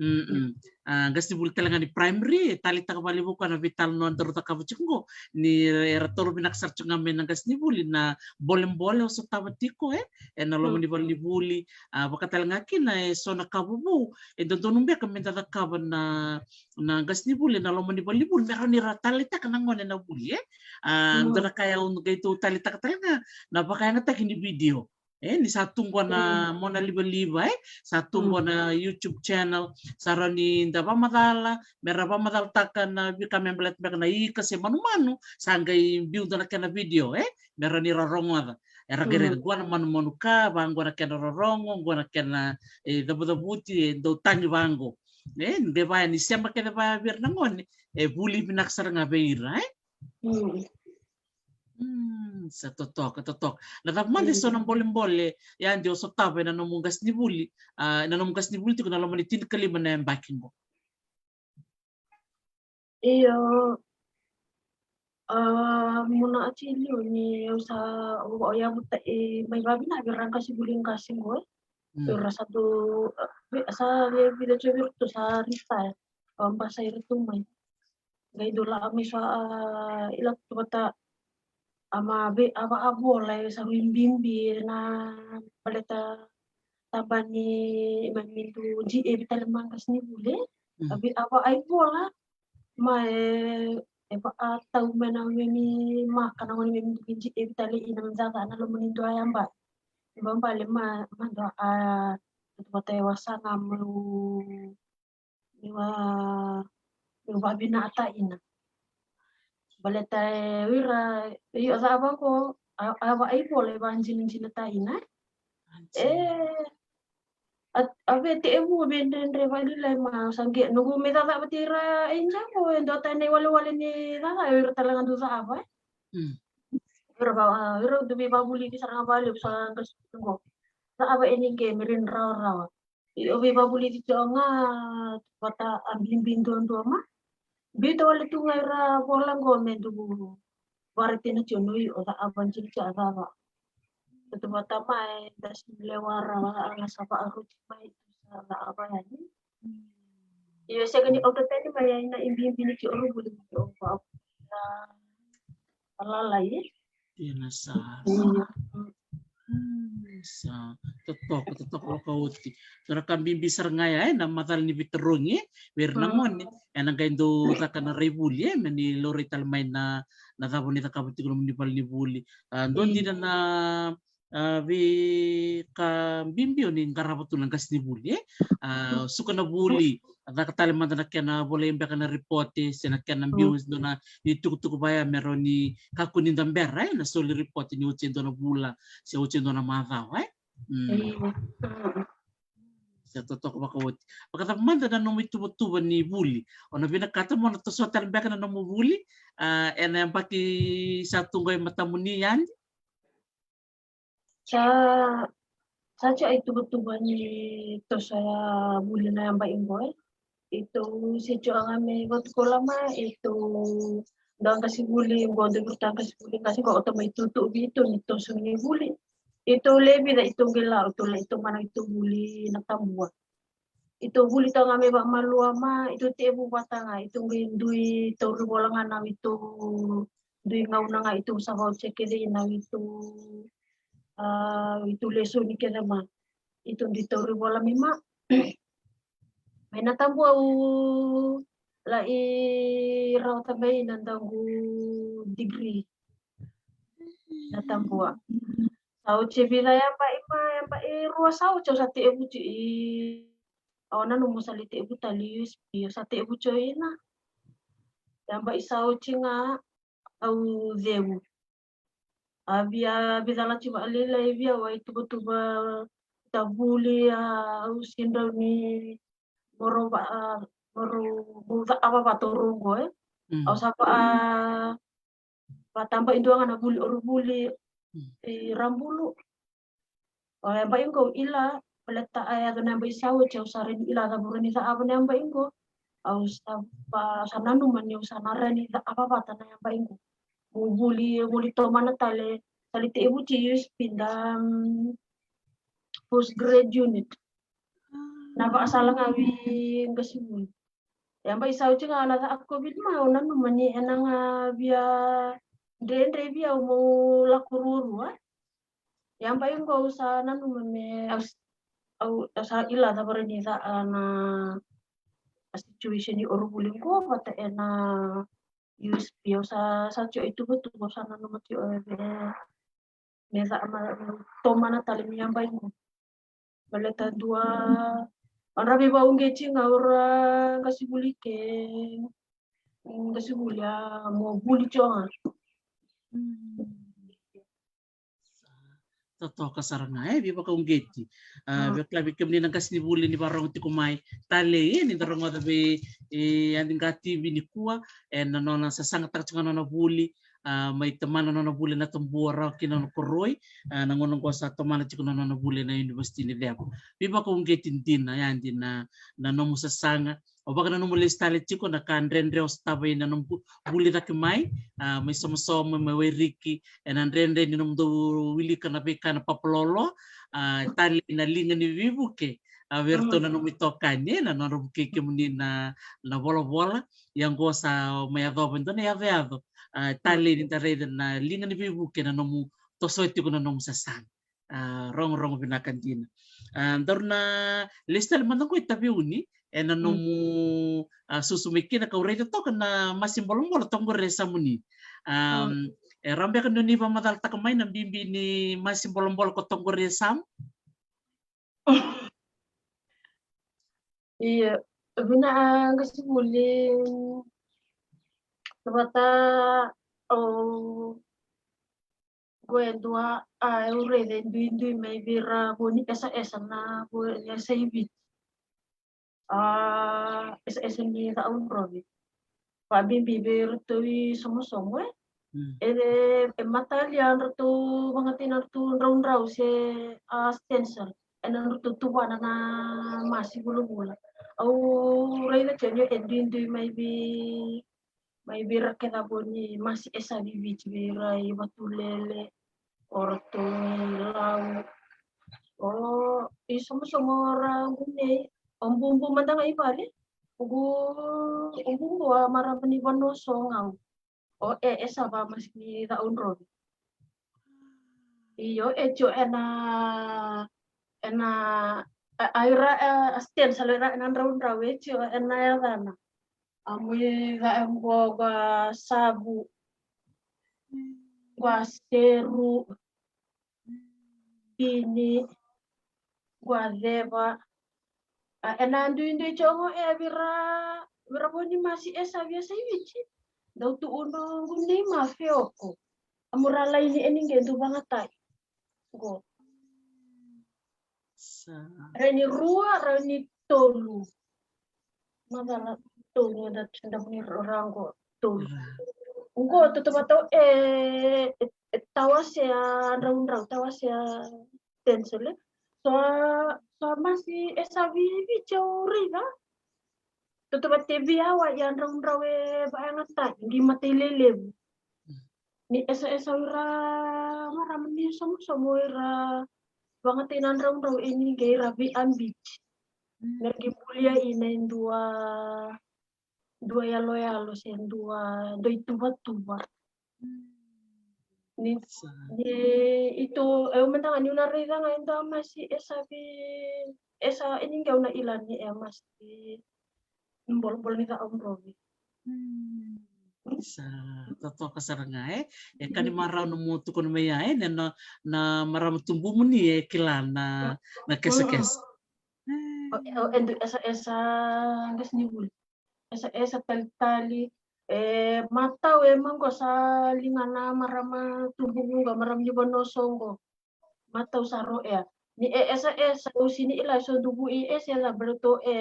Mm. A, qasenivuli tale ga ni primary, e taleitaka vakalevu o koya na veitalanoa daru cakava tiko qo. Ni era toro vinaka sara tiko ga mai na qasenivuli na bolebole o sotava tiko, e, ena loma ni valenivuli. A, vaka tale ga kina eso na ka vovou e dodonu beka me da cakava na, na qasenivuli ena loma ni valenivuli, me rawa ni ra taleitaka na gone na vuli, e. A, dua na ka au qai tou taleitaka tale ga na vakayagataki ni video. E, ni sa tu qo na mona livaliva, e, sa tu qo na YouTube channel, sa rawa ni da vakamacala, me ra vakamacalataka na veika me baleta beka na ika se manumanu, sa qai biu dua na kena video, e, me rawa ni ra rogoca. Era qai raica qo na manumanu ka, vaqo na kena rorogo, qo na kena, e, cavucavuti, e dau tagi vaqo. E, ni qai vaya ni sema kece vaya vei ira na gone, e vuli vinaka sara ga vei ira, e. Mm, sa totoka, totoka. Na cava mada eso na bolebole Yadi o sotava ena nomu qasenivuli, a, ena nomu qasenivuli tiko ena loma ni tinikalima na yabaki qo? Io, a, muna ati liu ni au sa, au, au yavuta, e, mai vavinavi ra qasenivuli qase qo, e. Mm. Ra sa dau, e, sa via vica tiko vei iratou sa retire. Au basa iratou mai. Qai dau lako mai so, a, ila tu vata, a, ma vei, a, va, a vola e sa rui bibi na baleta taba ni, ma mi dau G A vei tale ma qasenivuli. Mm. A vei, a, va, a i vola ma e, e va, a tau mai na me mi maka na gone me mi dau G A vei tale ina me mi caca na loma ni dua yabaki. Ni va bale ma, ma dua, a, tu vata e wasa ga meu, meu a, meu vavinakata ina. Baleta e o ira, e o cava qo, a, a va, a i vola e vajinajinata ina. E, a, a vei tekivu, vei dredre vakalailai ma sa qai noqu me cacava vata ira e jabo, e dua tani na iwalewale ni cacava, e o ira tale ga dau cacava, e. Mm. Ira va, ira dau veivavulici sara ga vakalevu sa qase qo. Cacava e ni qai me rin rawarawa. Io, veivavulici tiko ga vata a bibi duadua ma. Biuta wale tu ga ira vola qo me dau varaitaka tiko ni o cava dina tiko a cava. Tautauvata mai da sega ni lewa rawa a ga sa vakaroti mai tu sa cava yani. Io, sega ni auta tani mai ina ibibi ni tiko orovuli ni o va a lalai. Io, na sa. Io. Mm, sa totoka, totoka vakaoti. Dua na ka bibi sara ga ya, e, na macala ni veitarogi, e, vei ira na gone, e, na qai dau caka na rai vuli, e, me ni laurai tale mai na, na cava ni cakava tiko nomuni valenivuli. A, dua dina na, a, veika bibi o ni qarava tu na qasenivuli, e. A, suka na vuli, a, caka tale mada na kena volai beka na ripote, se na kena biu, dua na itukutuku vaya me rawa ni kakua ni da bera, e, na soli ripote ni oti e dua na vula, se oti e dua na macawa, e. Mm. Sa totoka vakaoti. Vakacava mada na nomu ituvatuva ni vuli? O na vinakata mo na toso tale beka na nomu vuli, a, ena yabaki sa tu qo e matamuni yani? Sa, sa tiko a ituvatuva ni toso ya vuli na yabaki qo, e. Itou se tiko ga me vatukola ma itou dau qasenivuli qo, dau viri tale qasenivuli qase qo, o ta mai tutu vei itou ni toso ni vuli. Itou lewe vica itou qai la, itou la, itou mana itou vuli na tabua. Itou vuli tau ga me vakamalua ma itou tekivu vata ga, itou qai dui tauri vola ga na itou dui gauna ga itou sa vaucheke kece ina itou, a, itou lesoni kece ma itou dui tauri vola mai ma. Mai na tabua au lai rawata mai na daqu degree. Na tabua. Sa oti e vica yabaki ma, yabaki rua sa oti au sa tekivu tiko i, au nanuma au sa lai tekivu tale i U S P, au sa tekivu tiko ina. Yabaki sa oti ga au cegu. A via, a via cala tiko vakalailai vei au a ituvatuva, ita vuli, a, au sega ni rawa ni, mo rawa, a, Mo rau, mo cava vata o rau qo, e. Mm. Au sa va, a, vatabai dua ga na vuli, o rau vuli, mm, i Rabulu. O yabaki qo au ila, baleta a yaco na yabaki sa oti, au sa rawa ni ila cava au rawa ni cava na yabaki qo. Au sa va, sa nanuma ni au sa na rawa ni cava vata na yabaki qo. Mo vuli, mo li tomana tale, sa li tekivu ti U S P da, mm, postgrad unit. Na vakasala ga vei qasenivuli. Yabaki sa oti ga na caka COVID mai, au nanuma ni ena ga via dredre vei au mo lako ruarua. Yabaki qo au sa nanuma me au s-, au, au sa ila cava rawa ni cava na, a, situation i Orovuli qo vata ena U S P, au sa, sa tiko i tuvatuva, au sa nanuma tiko e vei me cava, me tomana tale ni yabaki qo. Baleta dua, o ira veivakauqeti ga o ira qasenivuli ke, qasenivuli a mo vuli tiko ga. Mm. Totoka sara ga, e, veivakauqeti. A, mm, vei kila vei kemuni na qasenivuli ni vakarorogo tiko mai, talei, e, ni da rogoca vei, e, Yadi Qativi nikua, e, na nona sasagataka tiko ga na nona vuli, a, mai tomana na nona vuli ena Tabua rawa ki na nona koroi, a, na gauna qo sa tomana tiko na nona vuli ena University ni Ceva. Veivakauqeti dina, Yadi, na, na nomu sasaga. Au vakananuma lesu tale tiko na ka dredre o sotava ena nomu vu-, vuli cake mai, a, mai Somosomo, mai Wairiki, ena dredre ni nomudou wilika na veika na papalolo, a, talei na liga ni veivuke, a, vei iratou na nomu itokani, e, na nodra vukei kemuni na, na volavola, ia qo sa mai yacova e dua na iyacoyaco, a, talei ni da raica na liga ni veivuke na nomu tosoya tiko na nomu sasaga. A, rogorogo vinaka dina. A, daru na lesu tale mada qo i Taveuni, ena nomu, a, susu mai kina kau raica toka na masi bolabola toka qori e yasamuni. A, e rawa beka ni o ni vakamacalataka mai na bibi ni masi bolabola ko toka qori e yasamu? Ia, vinaka qasenivuli. Vata, o, qo e dua, a, au raica e duidui mai vei ira vo ni S S na vo ni S I V. A, S S ni Cakaudrove. Vakabibi vei iratou i Somosomo, e. Mm. E, e matalia na nodratou vakatekivu na nodratou draudrau se, a, stencil ena nodratou tuvana na masi vulavula. Au raica tiko ni e duidui mai vei, mai vei ira kece vo ni masi S I V Viti, vei ira i Vatulele, o ratou i Lau. O, i Somosomo ra qu nei, o bubu mada ga i vale. O qu, o bubu a marama ni vanua Sogau. O e, e sa va masi ni Cakaudrove. Io, e tiko ena, ena, a, a ira, e, a stencil ira ena draudrau e tiko ena yacana. A mui ca e qo, qo a Savu, qo a Seru, Pini, qo a Ceva. A, ena duidui tiko qo e vei ira, vei ira vo ni masi e sa via sa i Viti. Dau tu uno qu nei ma feoko. A mura laini e ni qe dau vakatai. Qo. Sa. Rawa ni rua, rawa ni tolu. Macala tolu, da, da muni ra qo tolu. Ra. Qo, tautauvata e, e, e tawasea draudrau, tawasea stencil, e. So, so masi e sa vivi tiko raica. Tautauvata e via wa ia draudrau e vakayagataki, qi matai lelevu. Ni S S o ira marama ni Somosomo ira vakayagataki na draudrau e ni qai ira vei Abiti. Mm. Mera qai bulia ina e dua, dua yaloyalo se dua, dua ituvatuva. Mm. Ni, sa. Ni ito, e, au mada ga niu na raica ga e dua masi e sa vi, e sa, e ni qai au na ila ni e masi bolobolo ni Cakaudrove. Mm. Sa totoka sara ga, e. E ka ni marau na mo tukuna mai ya, e, na, na, na marama tubumuni e kila na, na kesakesa. Mm. O, o, e dua, e sa, e sa qasenivuli. E sa, e sa talitali, e, matau e maqosa liga na marama tubu vuqa, marama ni vanua soqo. Matau sa ro e. Ni e esa esa, au sini ila eso duvu i ese la balato e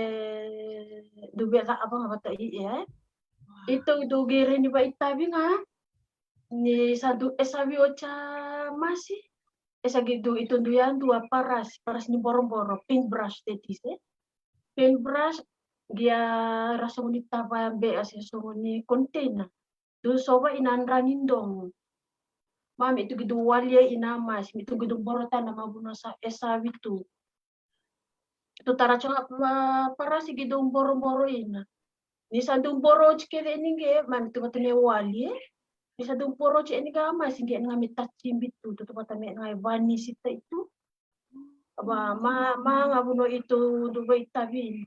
duve la abang bata i e. Ito duge reni ba itavi nga. Ni sa du esa vi ocha masi. Esa gi du ito du ya du a paras, paras ni boroboro, paintbrush that is, eh. Paintbrush, gia ra sogoni tava be a se sogoni container. Du sova ina dra ni dongo. Ma me tu gi du walia ina masi, me tu gi du borota na mavuna sa esa vitu. Tu tara chonga ma parasi gi du boroboro ina. Ni sa du boro chikeve ninge, ma me tu vata me walia. Ni sa du boro chi eninga masi ge nga me tachi bitu, tu tu vata me nga e vani sita itu. Ba ma ma nga vuno itu du vai tavi.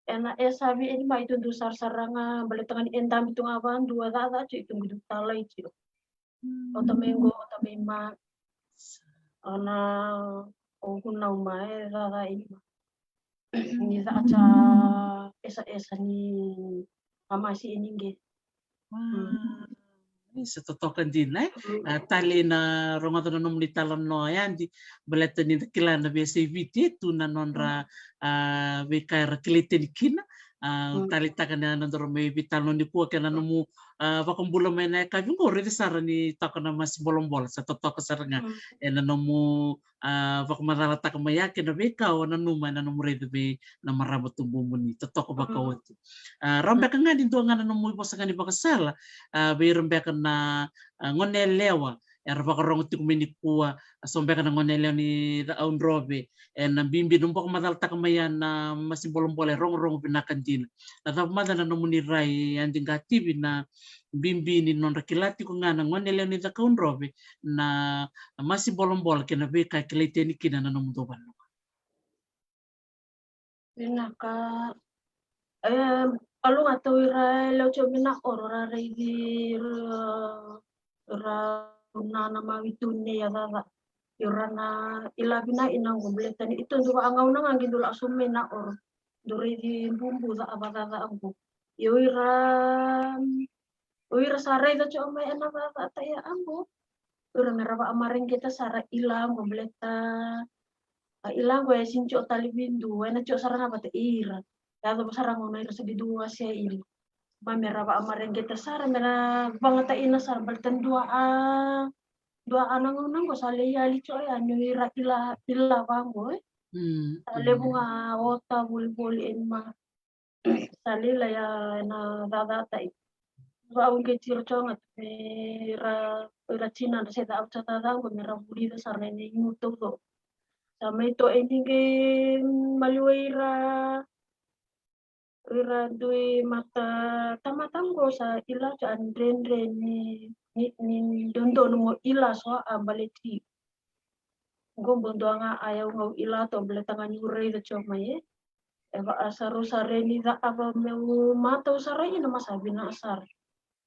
Ena e savi eni ma itu du sarsara nga bale tanga ni enda bitu nga vandu a dada chi itu du talai chi. O tamai go, o tamai ma. Ana o hunau ma e dada eni ma. Ni dada cha esa esa ni amasi eni ge. Ni se totoka dina, e? A, tale na rogoca na nomuni talanoa, Adi, baleta ni da kila na veiyasai Viti e tu na nodra, a, veika era kilai tani kina. A, taleitaka na nodaru mai veitalanoa nikua kei na nomu, a, vakabula mai na yakavi qo, raici sara ni toka na masi bolabola, sa totoka sara ga ena nomu, a, vakamacalataka mai ya kei na veika o nanuma ena nomu raica vei na marama tubumuni, totoka vakaoti. A, rawa beka ga ni dua ga na nomu ivosa ga ni vakasala, a, vei ira beka na, a, gone yalewa era vakarogo tiko mai nikua, a, so beka na gone yalewa ni Cakaudrove, ena bibi nomu vakamacalataka mai ya na masi bolabola e rogorogo vinaka dina. Na cava mada na nomuni rai, Adi Qativi, na bibi ni nodra kila tiko ga na gone yalewa ni Cakaudrove na masi bolabola kei na veika e kilai tani kina na nomudou vanua? Vinaka. E, kalu ga tau ira e lewe tiko mai na oro ra raici ira, ira na na mawi tu nei a dada. Ira na ila vina ina qo baleta ni ito du vagauna ga qi du lasu mai na oro. Du raici bubu ca a vadada qo. Io ira O ira sa raica tiko mai ena vavatai a qo. O ira me ra vaamareqeta sara ila qo baleta a ila qo e sini tiko tale vei dua, ena tiko sara ga vata ira. Yacova sara qo na ira sa qi dua se ila. Ma me ra vaamareqeta sara, me ra vagataina sara baleta dua a dua a na gauna qo sa lai yali tiko yani o ira ila ila vaqo, e. Sa levu ga ota volivoli eni ma sa lila ya ena cacata i. Va'auqeti ira tiko ga me ra, ira tinadra se ca'au sa cacaqo me ra vulica sara na ina igu taucoko. Sa mai to'e ni qai maliwai ira, ira dui mata tamata qo sa ila tiko a dredre ni, ni, ni dodonu mo ila so a baleti. Qo bau dua ga a yau gau ila to'o baleta ga ni'u raica tiko mai e. E va'asaru sara ni ca'ava me'u matau sara ina ma sa vina sara.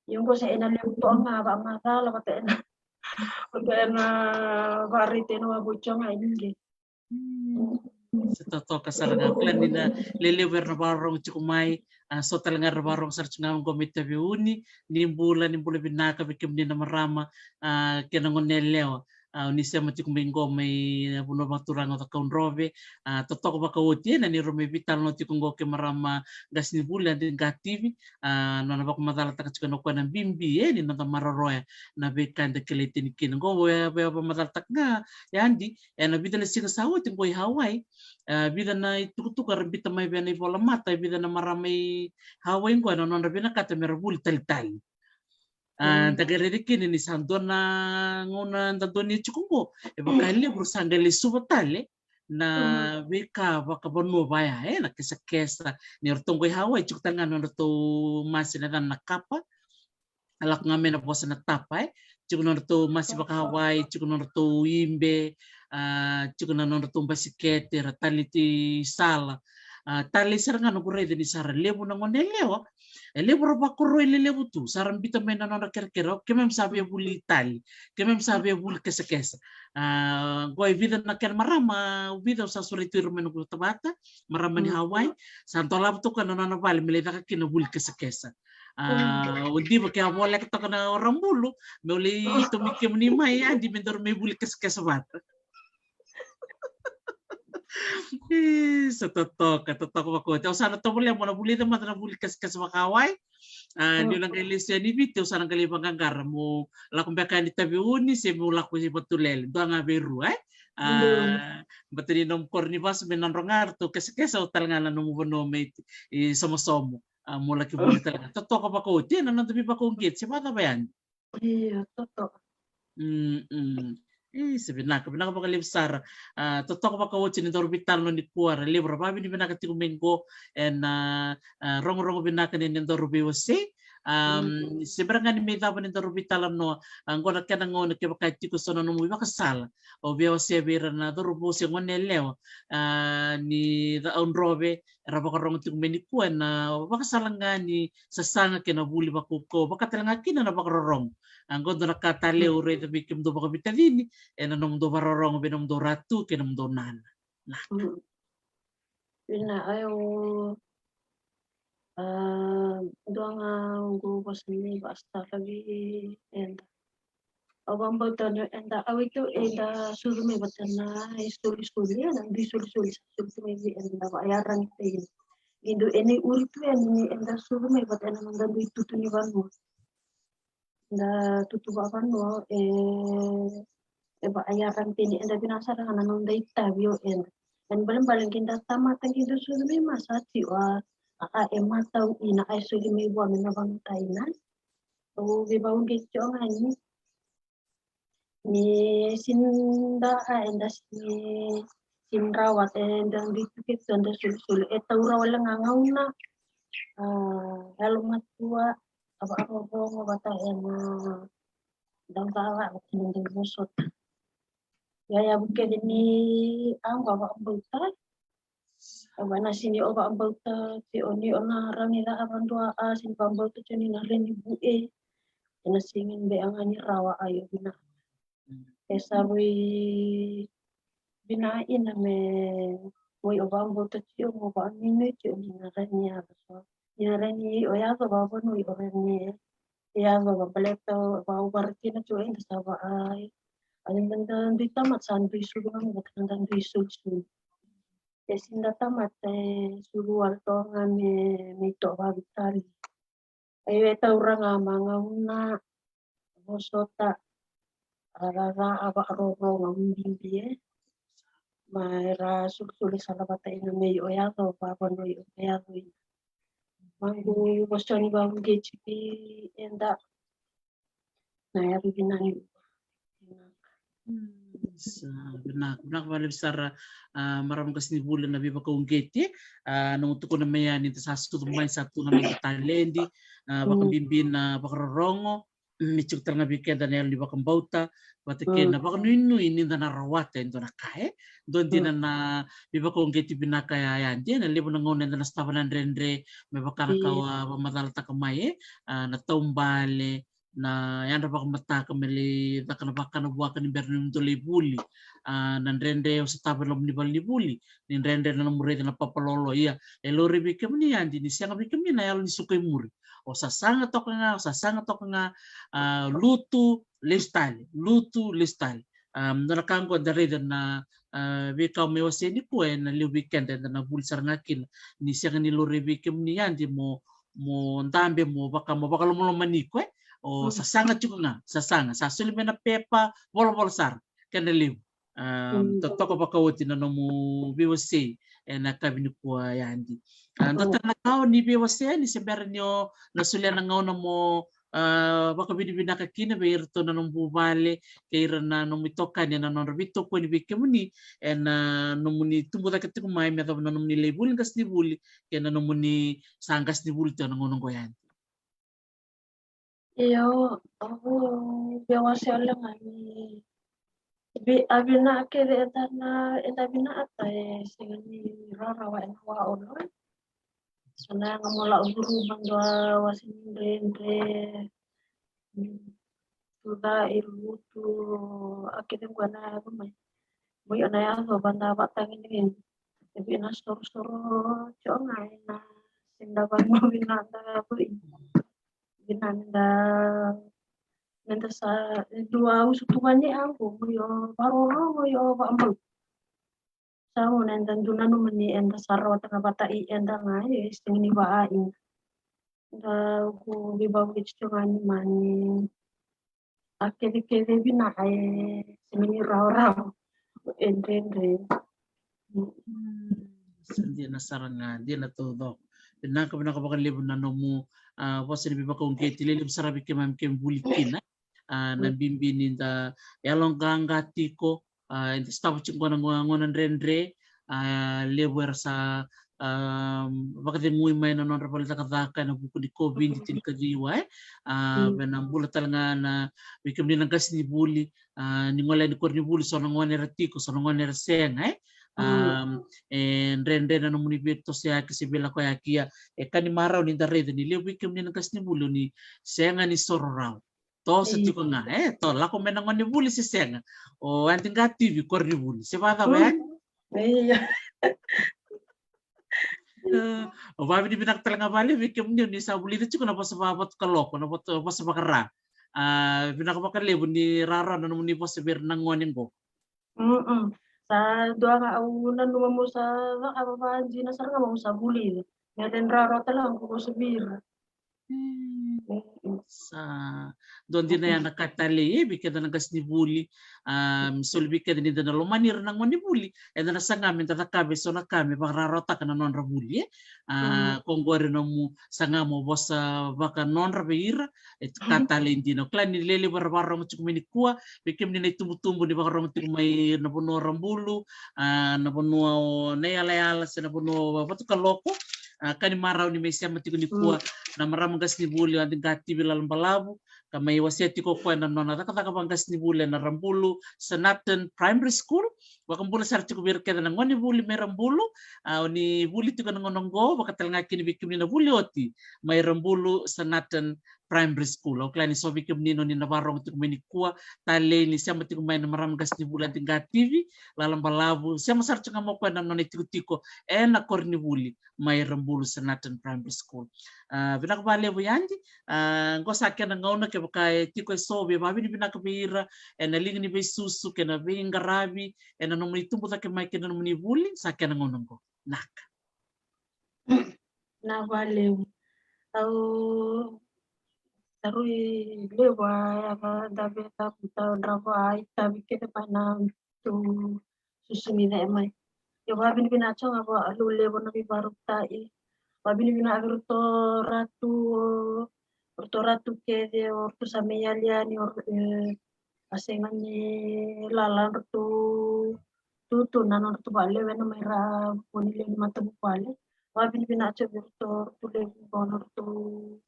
Ia qo sa ena levu to'a ga va'amacala vata ena vata ena va'araitaka na wavo'i tiko ga e ni qai. Sa totoka sara ga, kila ni na lelevu era na va'arogo tiko mai, a, so tale ga era na va'arogo sara tiko ga qo mai Taveuni. Ni bula, ni bula vinaka vei kemuni na marama, a, kei na gone yalewa. A, ni sema tiko mai qo mai na vanua vakaturaga o Cakaudrove, a, totoka vakaoti ena ni rau mai veitalanoa tiko qo kei marama qasenivuli Adi Qativi, a, nona vakamacalataka tiko na koya na bibi e ni noda maroroya na veika eda kilai tani kina. Qo via, via vakamacalataka ga, Adi, ena vica na siga sa oti qo i Hawaii, a, vica na itukutuku era bita mai vei na ivolamata, e vica na marama i Hawaii qo ena nodra vinakata me ra vuli talitali. A, da qai raica kina ni sa dua na gauna da donuya tiko qo, e vaka e levu ra sa qai lai suva tale na veika vakavanua vaya, e, na kesakesa. Ni ratou qo i Hawaii, tiko tale ga na nodratou masi na yacana na kapa, a lako ga mai na vosa na tapa, e. Tiko na nodratou masi vaka-Hawaii, tiko na nodratou ibe, a, tiko na nodratou basikete, ra taliti sala. A, talei sara ga noqu raica ni sa ra levu na gone yalewa. E levu ra vakoroi lelevu tu, sa ra bita mai na nodra kerekere, o keimami sa via vuli tali, keimami sa via vuli kesakesa. A, qo e vica na kena marama, vica au sa sureti ira mai noqu vatavata, marama ni Hawaii, sa dolava toka na nona vale me lai caka kina vuli kesakesa. A, o diva ke a voleka toka na orabulu, meu lai tomi kemuni mai, Adi, me daru mai vuli kesakesa vata. Ih, sa totoka, totoka vakaoti. Au sa na tovolea mo na vulica mada na vuli kesakesa vakawai. A, niu na qai lesu yani Viti, au sa na qai lai vaqaqara mo lako beka yani Taveuni se mo lako i Vatulele, dua ga vei rua, e? A, bata ni nomu koro ni vasu me Nadroga, ratou kesakesa, au tale ga na nomu vanua mai Somosomo. A, mo laki vuli tale ga. Totoka vakaoti na noda veivakauqeti, se vakacava yani? Io, totoka. Mm, mm. Ih, se vinaka, vinaka vakalevu sara. A, totoka vakaoti ni daru veitalanoa nikua, ra levu ra vakavinavinaka tiko mai qo ena, a, rogorogo vinaka ni daru veiwasei. A, se bera ga ni mai cava ni daru veitalanoa, a, qo na kena gauna kevaka e tiko so na nomu ivakasala o via wasea vei ira na cauravou se gone yalewa, a, ni Cakaudrove, era vakarogo tiko mai nikua ena vakasala ga ni sasaga kei na vuli vakaukauwa, vaka tale ga kina na vakarorogo. A, qo dua na ka tale au raica vei kemudou vakaveitacini ena nomudou vakarorogo vei nomudou ratu kei nomudou nana. Na. Mm. Ina, au, a, dua ga qo vosa ni vakasala vei eda. Au vakabauta ni eda, au itu eda sucu mai vata na isolisoli, ena dui solisoli sa soli tu mai vei eda, na vakayaragi tiko. Qai dua ena iuri tu yani ni eda sucu mai vata ena noda dui tutu ni vanua. Da tutu vakavanua, e, e vakayaragi tiko ni eda, vinaka sara ga na noda itavi o eda. Ena ibalebale qai da tamata qai da sucu mai, ma sa tiko a, a, a, e matau ina, a, e soli mai vua me na vakatai na. Au veivakauqeti tiko ga ni ni sini da, a, eda sini, sini rawata, eda dui tuke tu eda solisoli, e taura wale ga gauna, a, yalomatua, a, vakarorogo vata ena dau cala vata ena dau vosota. Ia, ia, vu kece ni au vakabauta. Au vana sini o vakabauta tiko ni o na rawa ni caka vadua, a, sini vakabauta tiko ni na rawa ni vue. Ena sega ni beka ga ni rawa, a, io, vinaka. E sa rui vinaka ina me, oi, o vakabauta tiko, o vakanuinui tiko ni na rawa ni yaco. So ni na rawa ni o yaco vakavanua, o rawa ni yaco vakabaleta, vakauvara kina tiko eda sa vaka, a, eda dui tamata sa dui sucu ga mai vata, eda dui solisoli. E sini da tamata e sucu wale toka ga me, me itovo vakavitali. E, e taura ga ma gauna, vosota, a, rara, a, vakarorogo bibi, e. Ma era solisoli sala vata ina me o yaco vakavanua, o yaco ina. Maqu vosa ni vakauqeti vei eda. Na yavu vinaka ni uva. Vinaka. Mm, sa vinaka, vinaka vakalevu sara, a, marama qasenivuli, na veivakauqeti, a, nomu tukuna mai yani da sa sucu mai sa tu na noda taledi, a, vakabibi na vakarorogo, mm, me tiko tale ga vei keda na yalo ni vakabauta, vata kei na vakanuinui ni da na rawata e dua na ka, e. Dua dina na veivakauqeti vinaka ya, ya, dina levu na gauna eda na sotava na dredre, me vaka na ka au a vakamacalataka mai, e, a, na taubale, na yadra vakamataka me lai caka na vakana vuaka ni bera ni dou lai vuli. A, na dredre o sotava e loma ni valenivuli, ni dredre na nomu raica na papalolo, ia, e laurai vei kemuni Adi ni sega vei kemuni na yalo ni suka i muri. O sasaga toka ga, o sasaga toka ga, a, lutu, lesu tale, lutu, lesu tale. A, dua na ka qo da raica na, a, veika au mai wasea nikua, ena levu vei keda eda na vuli sara ga kina. Ni sega ni laurai vei kemuni Adi mo, mo dabe, mo vaka, mo vakalomalomani iko, e. O sasaga tiko ga, sasaga, sa soli mai na pepa, volavola sara, kena levu. A, totoka vakaoti na nomu veiwasei ena yakavi nikua Adi. A, dua tale na ka o ni veiwasei ni se bera ni o na solia na gauna mo, a, vakavinavinaka kina vei iratou na nomu vuvale kei ira na nomu itokani ena nodra veitokoni vei kemuni ena nomuni tubu cake tiko mai me yacova na nomuni lai vuli qasenivuli kei na nomuni sa qasenivuli tiko ena gauna qo Adi. Io, au via wasea wale ga ni vi-, a vinaka kece eda na, eda vinakata e sega ni rawarawa ena wa o na. So na yaga mo lako curuma dua wase ni dredre, mm, tucake, lutu, a kece qo na yaco mai. Mo io na yaco vada vakatagedegede. E vei na sorosoro tiko ga ena sega ni da vakavinaka na yaco i. Vinaka ni da, ni da sa, e dua usu tu ga ni yago, mo io vakarorogo, mo io vakabauta. Sa gona eda dau nanuma ni eda sa rawata ga vata i eda ga e sega ni vaa ina. Da ku veivavuki tiko ga ni mani a kecekece vinaka e sega ni rawarawa e dredre. Sa dina sara ga, dina taucoko. Vinaka, vinaka vakalevu na nomu a vosa ni veivakauqeti, lelevu sara vei keimami keimami vuli kina. A na bibi ni da yaloqaqa tiko, a eda sotava tiko qo na gona dredre, a levu era sa a vakacegui mai na nodra vale cakacaka ena vuku ni COVID tinikaciwa e. A vei na bula tale ga na vei kemuni na qasenivuli, a ni gole yani koronivuli, so na gone era tiko, so na gone era sega e. A e dredre na nomuni veitosoyaki se veilakoyaki, ia e ka ni marau ni da raica ni levu vei kemuni na qasenivuli o ni sega ni soro rawa. Toso tiko ga e, to lako mai na gonevuli se sega. O Adi Qativi koronivuli se vakacava yani? Ia. O vakavinavinaka tale ga vakalevu vei kemuni o ni sa vulica tiko na vosa vakavatukaloko, na vosa vakara. A vinaka vakalevu ni rawarawa na nomuni vosa vei ira na gone qo. Sa dua ga au nanuma mo sa cakava vakadina sara ga mo sa vulica. Me rawarawa tale ga qo vosa vei ira. Sa dua dina ya na ka talei e vei keda na qasenivuli. A soli vei keda ni da na lomani ira na gonevuli, eda na saga me da cakava e so na ka me vakarawarawataka na nodra vuli e. A ko qori nomu saga mo vosa vakanodra vei ira, e ka talei dina. O kila ni lelevu era vakarorogo tiko mai nikua, vei kemuni na itubutubu ni vakarorogo tiko mai na vanua o Rabulu, a na vanua o Naiyalayala se na vanua o Vatukaloko. A ka ni marau ni mai sema tiko nikua na marama qasenivuli o Adi Qativi Lalabalavu, ka mai wasea tiko o koya na nona cakacaka vaqasenivuli ena Rabulu Sanatan Primary School. Vakabula sara tiko vei ira kece na gonevuli mai Rabulu, a o ni vuli tiko ena gauna oqo, vaka tale ga kina vei kemuni na vuli oti mai Rabulu Sanatan Primary School. Au kila ni so vei kemuni o ni na vakarorogo tiko mai nikua, talei ni sema tiko mai na marama qasenivuli Adi Qativi Lalabalavu, sema sara tiko ga mai o koya na nona itikotiko ena koronivuli mai Rabulu Sanatan Primary School. A vinaka vakalevu Adi. A qo sa kena gauna, kevaka e tiko e so, via vakavinavinaka vei ira ena liga ni veisusu kei na veiqaravi ena nomuni tubu cake mai kei na nomuni vuli, sa kena gauna qo. Naka. Na vakalevu. Au sa rui levu a yava da veta, da drava a itavi kece mai na tu susu ni cee mai. Ia vakavinavinaka tiko ga vakalevu na veivakarautaki. Vakavinavinaka vei ratou ratu, ratou ratu kece, o ratou sa mai yali yani, o e a sega ni lala, ratou tutu na nodratou vakalewena mai ra vuni lewe ni matavuvale. Vakavinavinaka tiko vei ratou, ratou levu qo na ratou,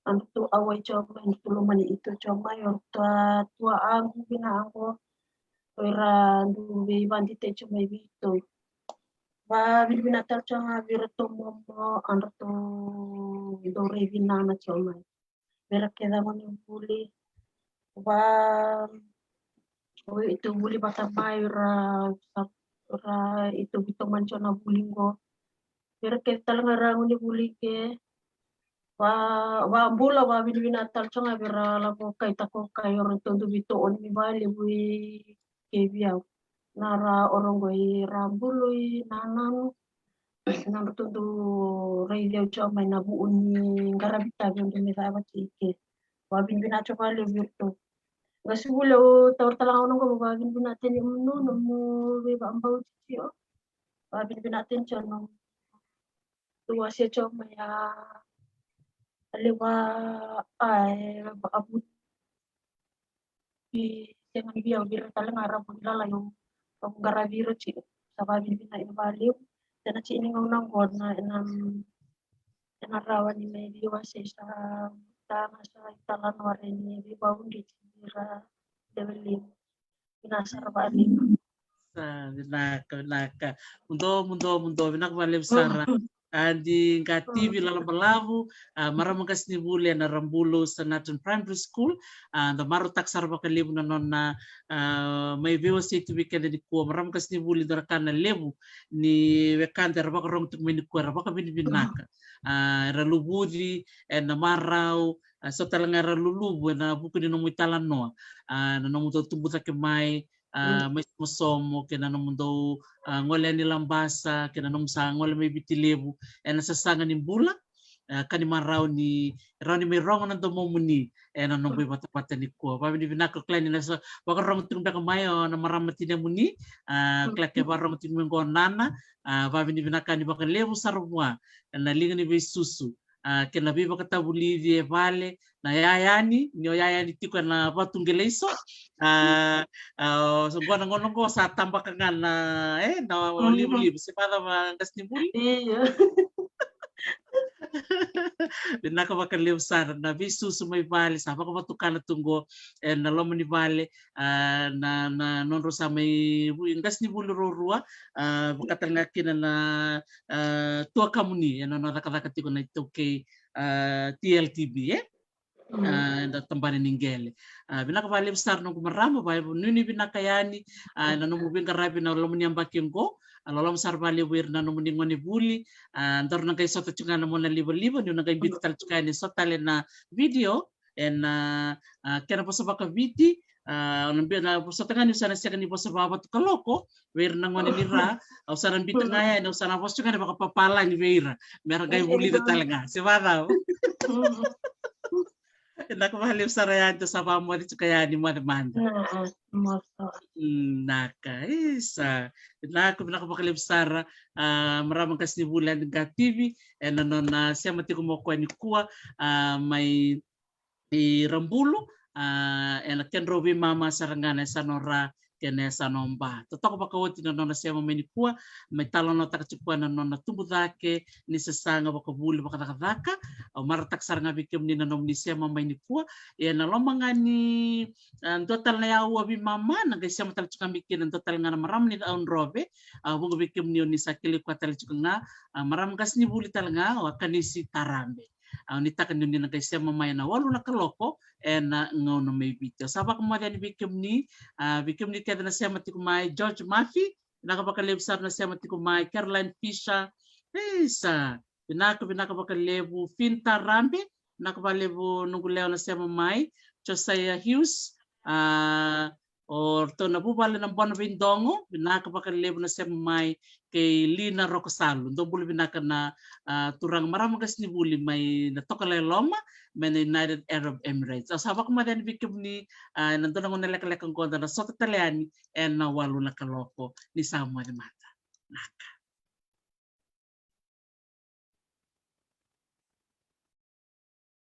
na ratou auai tiko mai, na ratou lomani ito tiko mai, o ratou a tua aqu vinaka qo. O ira dau veivadite tiko mai vei ito. Vakavinavinaka tale tiko ga vei iratou momo, a ratou dau rai vinaka tiko mai. Vei ira kece na gonevuli, va o ito vuli vata mai, ra sa, ra ito veitomani tiko na vuli qo. Vei ira kece tale ga ra gonevuli ke, va, va bula, vakavinavinaka tale tiko ga vei ira lavo kai, tako kai, o ratou dau veitooni vakalevu i ke vei au. Na ra oro qo i Rabulu, i Nananu, na ratou dau raici au tiko mai na vuni qaravi tavi au dau mai cava tiko i ke. Vakavinavinaka tiko vakalevu vei iratou. Qasenivuli, au taura tale ga na gauna qo, vakavinavinaka tiko ni nomu veivakabauti tiko. Vakavinavinaka tiko ni nomu dau wasea tiko mai a levu a, a e vakavuti sega ni via, vei ira tale ga ra vuni lalai au qaravi ira tiko. Sa vakavinavinaka vakalevu. Ena tiko ni gauna qo na, ena, ena rawa ni mai veiwasei sa taga sa italanoa re ni veivakauqeti vei ira lewe levu. Vinaka sara vakalevu. Sa vinaka, vinaka. Muduo, muduo, muduo. Vinaka vakalevu sara. Adi Qativi Lalabalavu, a marama qasenivuli ena Rabulu Sanatan Primary School. A da marautaka sara vakalevu na nona a mai veiwasei tu vei keda nikua. Marama qasenivuli, dua na ka na levu ni wekada era vakarorogo tiko mai nikua era vakavinavinaka. A era luvuci ena marau, a so tale ga era luluvu ena vuku ni nomu italanoa. A na nomu dau tubu cake mai, a, mai Somosomo, kei na nomudou, a, gole yani Labasa, kei na nomu sa gole mai Viti Levu ena sasaga ni bula. A, ka ni marau ni rawa ni mai rogo na domomuni ena noqu ivatavata nikua. Vavinavinaka o kila ni na sa vakarorogo tiko beka mai o na marama tinamuni, a, kila ke vakarorogo tiko mai qo nana, a, vavinavinaka ni vakalevu sara vua na liga ni veisusu, a, kei na veivakatavulici e vale, na yaya ni, ni o yaya ni tiko ena Vatuqeleso, a, a, o, so qo na gauna qo sa tabaka ga na, e, na livaliva, se vacava, qasenivuli? Io. Vinaka vakalevu sara na veisusu mai vale, sa vakavatukana tu qo ena loma ni vale, a, na, na nodrau sa mai vu-, qasenivuli ruarua, a, vaka tale ga kina na, a, tuakamuni ena nona cakacaka tiko na iTaukei, a, T L T B, e? A, eda tabana ni qele. A, vinaka vakalevu sara noqu marama, vakanuinui vinaka yani, a, ena nomu veiqaravi ena loma ni yabaki oqo. A, loloma sara vakalevu ira na nomuni gonevuli. A, daru na qai sota tiko ga na mona livaliva, niu na qai biuta tale tiko yani so tale na video ena, a, kena vosa vakaviti. A, au na biu na vosota ga niu sa na sega ni vosa vakavatukaloko vei ira na gone ni ra. Au sa na biuta ga yani, au sa na vosa tiko ga yani vakapapalagi vei ira me ra qai vulica tale ga, se vacava? Vinaka vakalevu sara yani, tou sa vakamoce tiko yani, moce mada. Vinaka, isa. Vinaka, vinaka vakalevu sara, a, marama qasenivuli yani Ga TV ena nona sema tiko mai o koya nikua, a, mai i Rabulu, a, ena kedrau veimama sara ga na yasana o Ra kei na yasana o Ba. Totoka vakaoti na nona sema mai nikua, mai talanoataka tiko na nona tubu cake ni sasaga vakavuli vakacakacaka. Au marautaka sara ga vei kemuni na nomuni sema mai nikua. Ia ena loma ga ni, a, dua tale na aua veimama, na qai sema tale tiko ga mai kina dua tale ga na marama ni Cakaudrove. A, vuqa vei kemuni o ni sa kilai koya tale tiko ga, a, marama qasenivuli tale ga, o Akanisi Tarabe. Au nuitaka ni o ni na qai sema mai ena walu na kaloko ena gauna mai Viti. Au sa vakamoce yani vei kemuni, a, vei kemuni kece na sema tiko mai, George Murphy, vinaka vakalevu sara na sema tiko mai, Caroline Fisher, isa, vinaka, vinaka vakalevu, Fin Tarabe, vinaka vakalevu noqu lewa na sema mai, Josiah Hughes, a, o ratou na vuvale na Bona Veidogo, vinaka vakalevu na sema mai, kei Lina Rokosalu. Dou bula vinaka na, a, turaga marama qasenivuli mai na Tokalau e Loma, mai na United Arab Emirates. Au sa vakamoce yani vei kemuni, a, ena dua na gauna lekaleka qo da na sota tale yani ena walu na kaloko. Ni sa moce mada. Vinaka.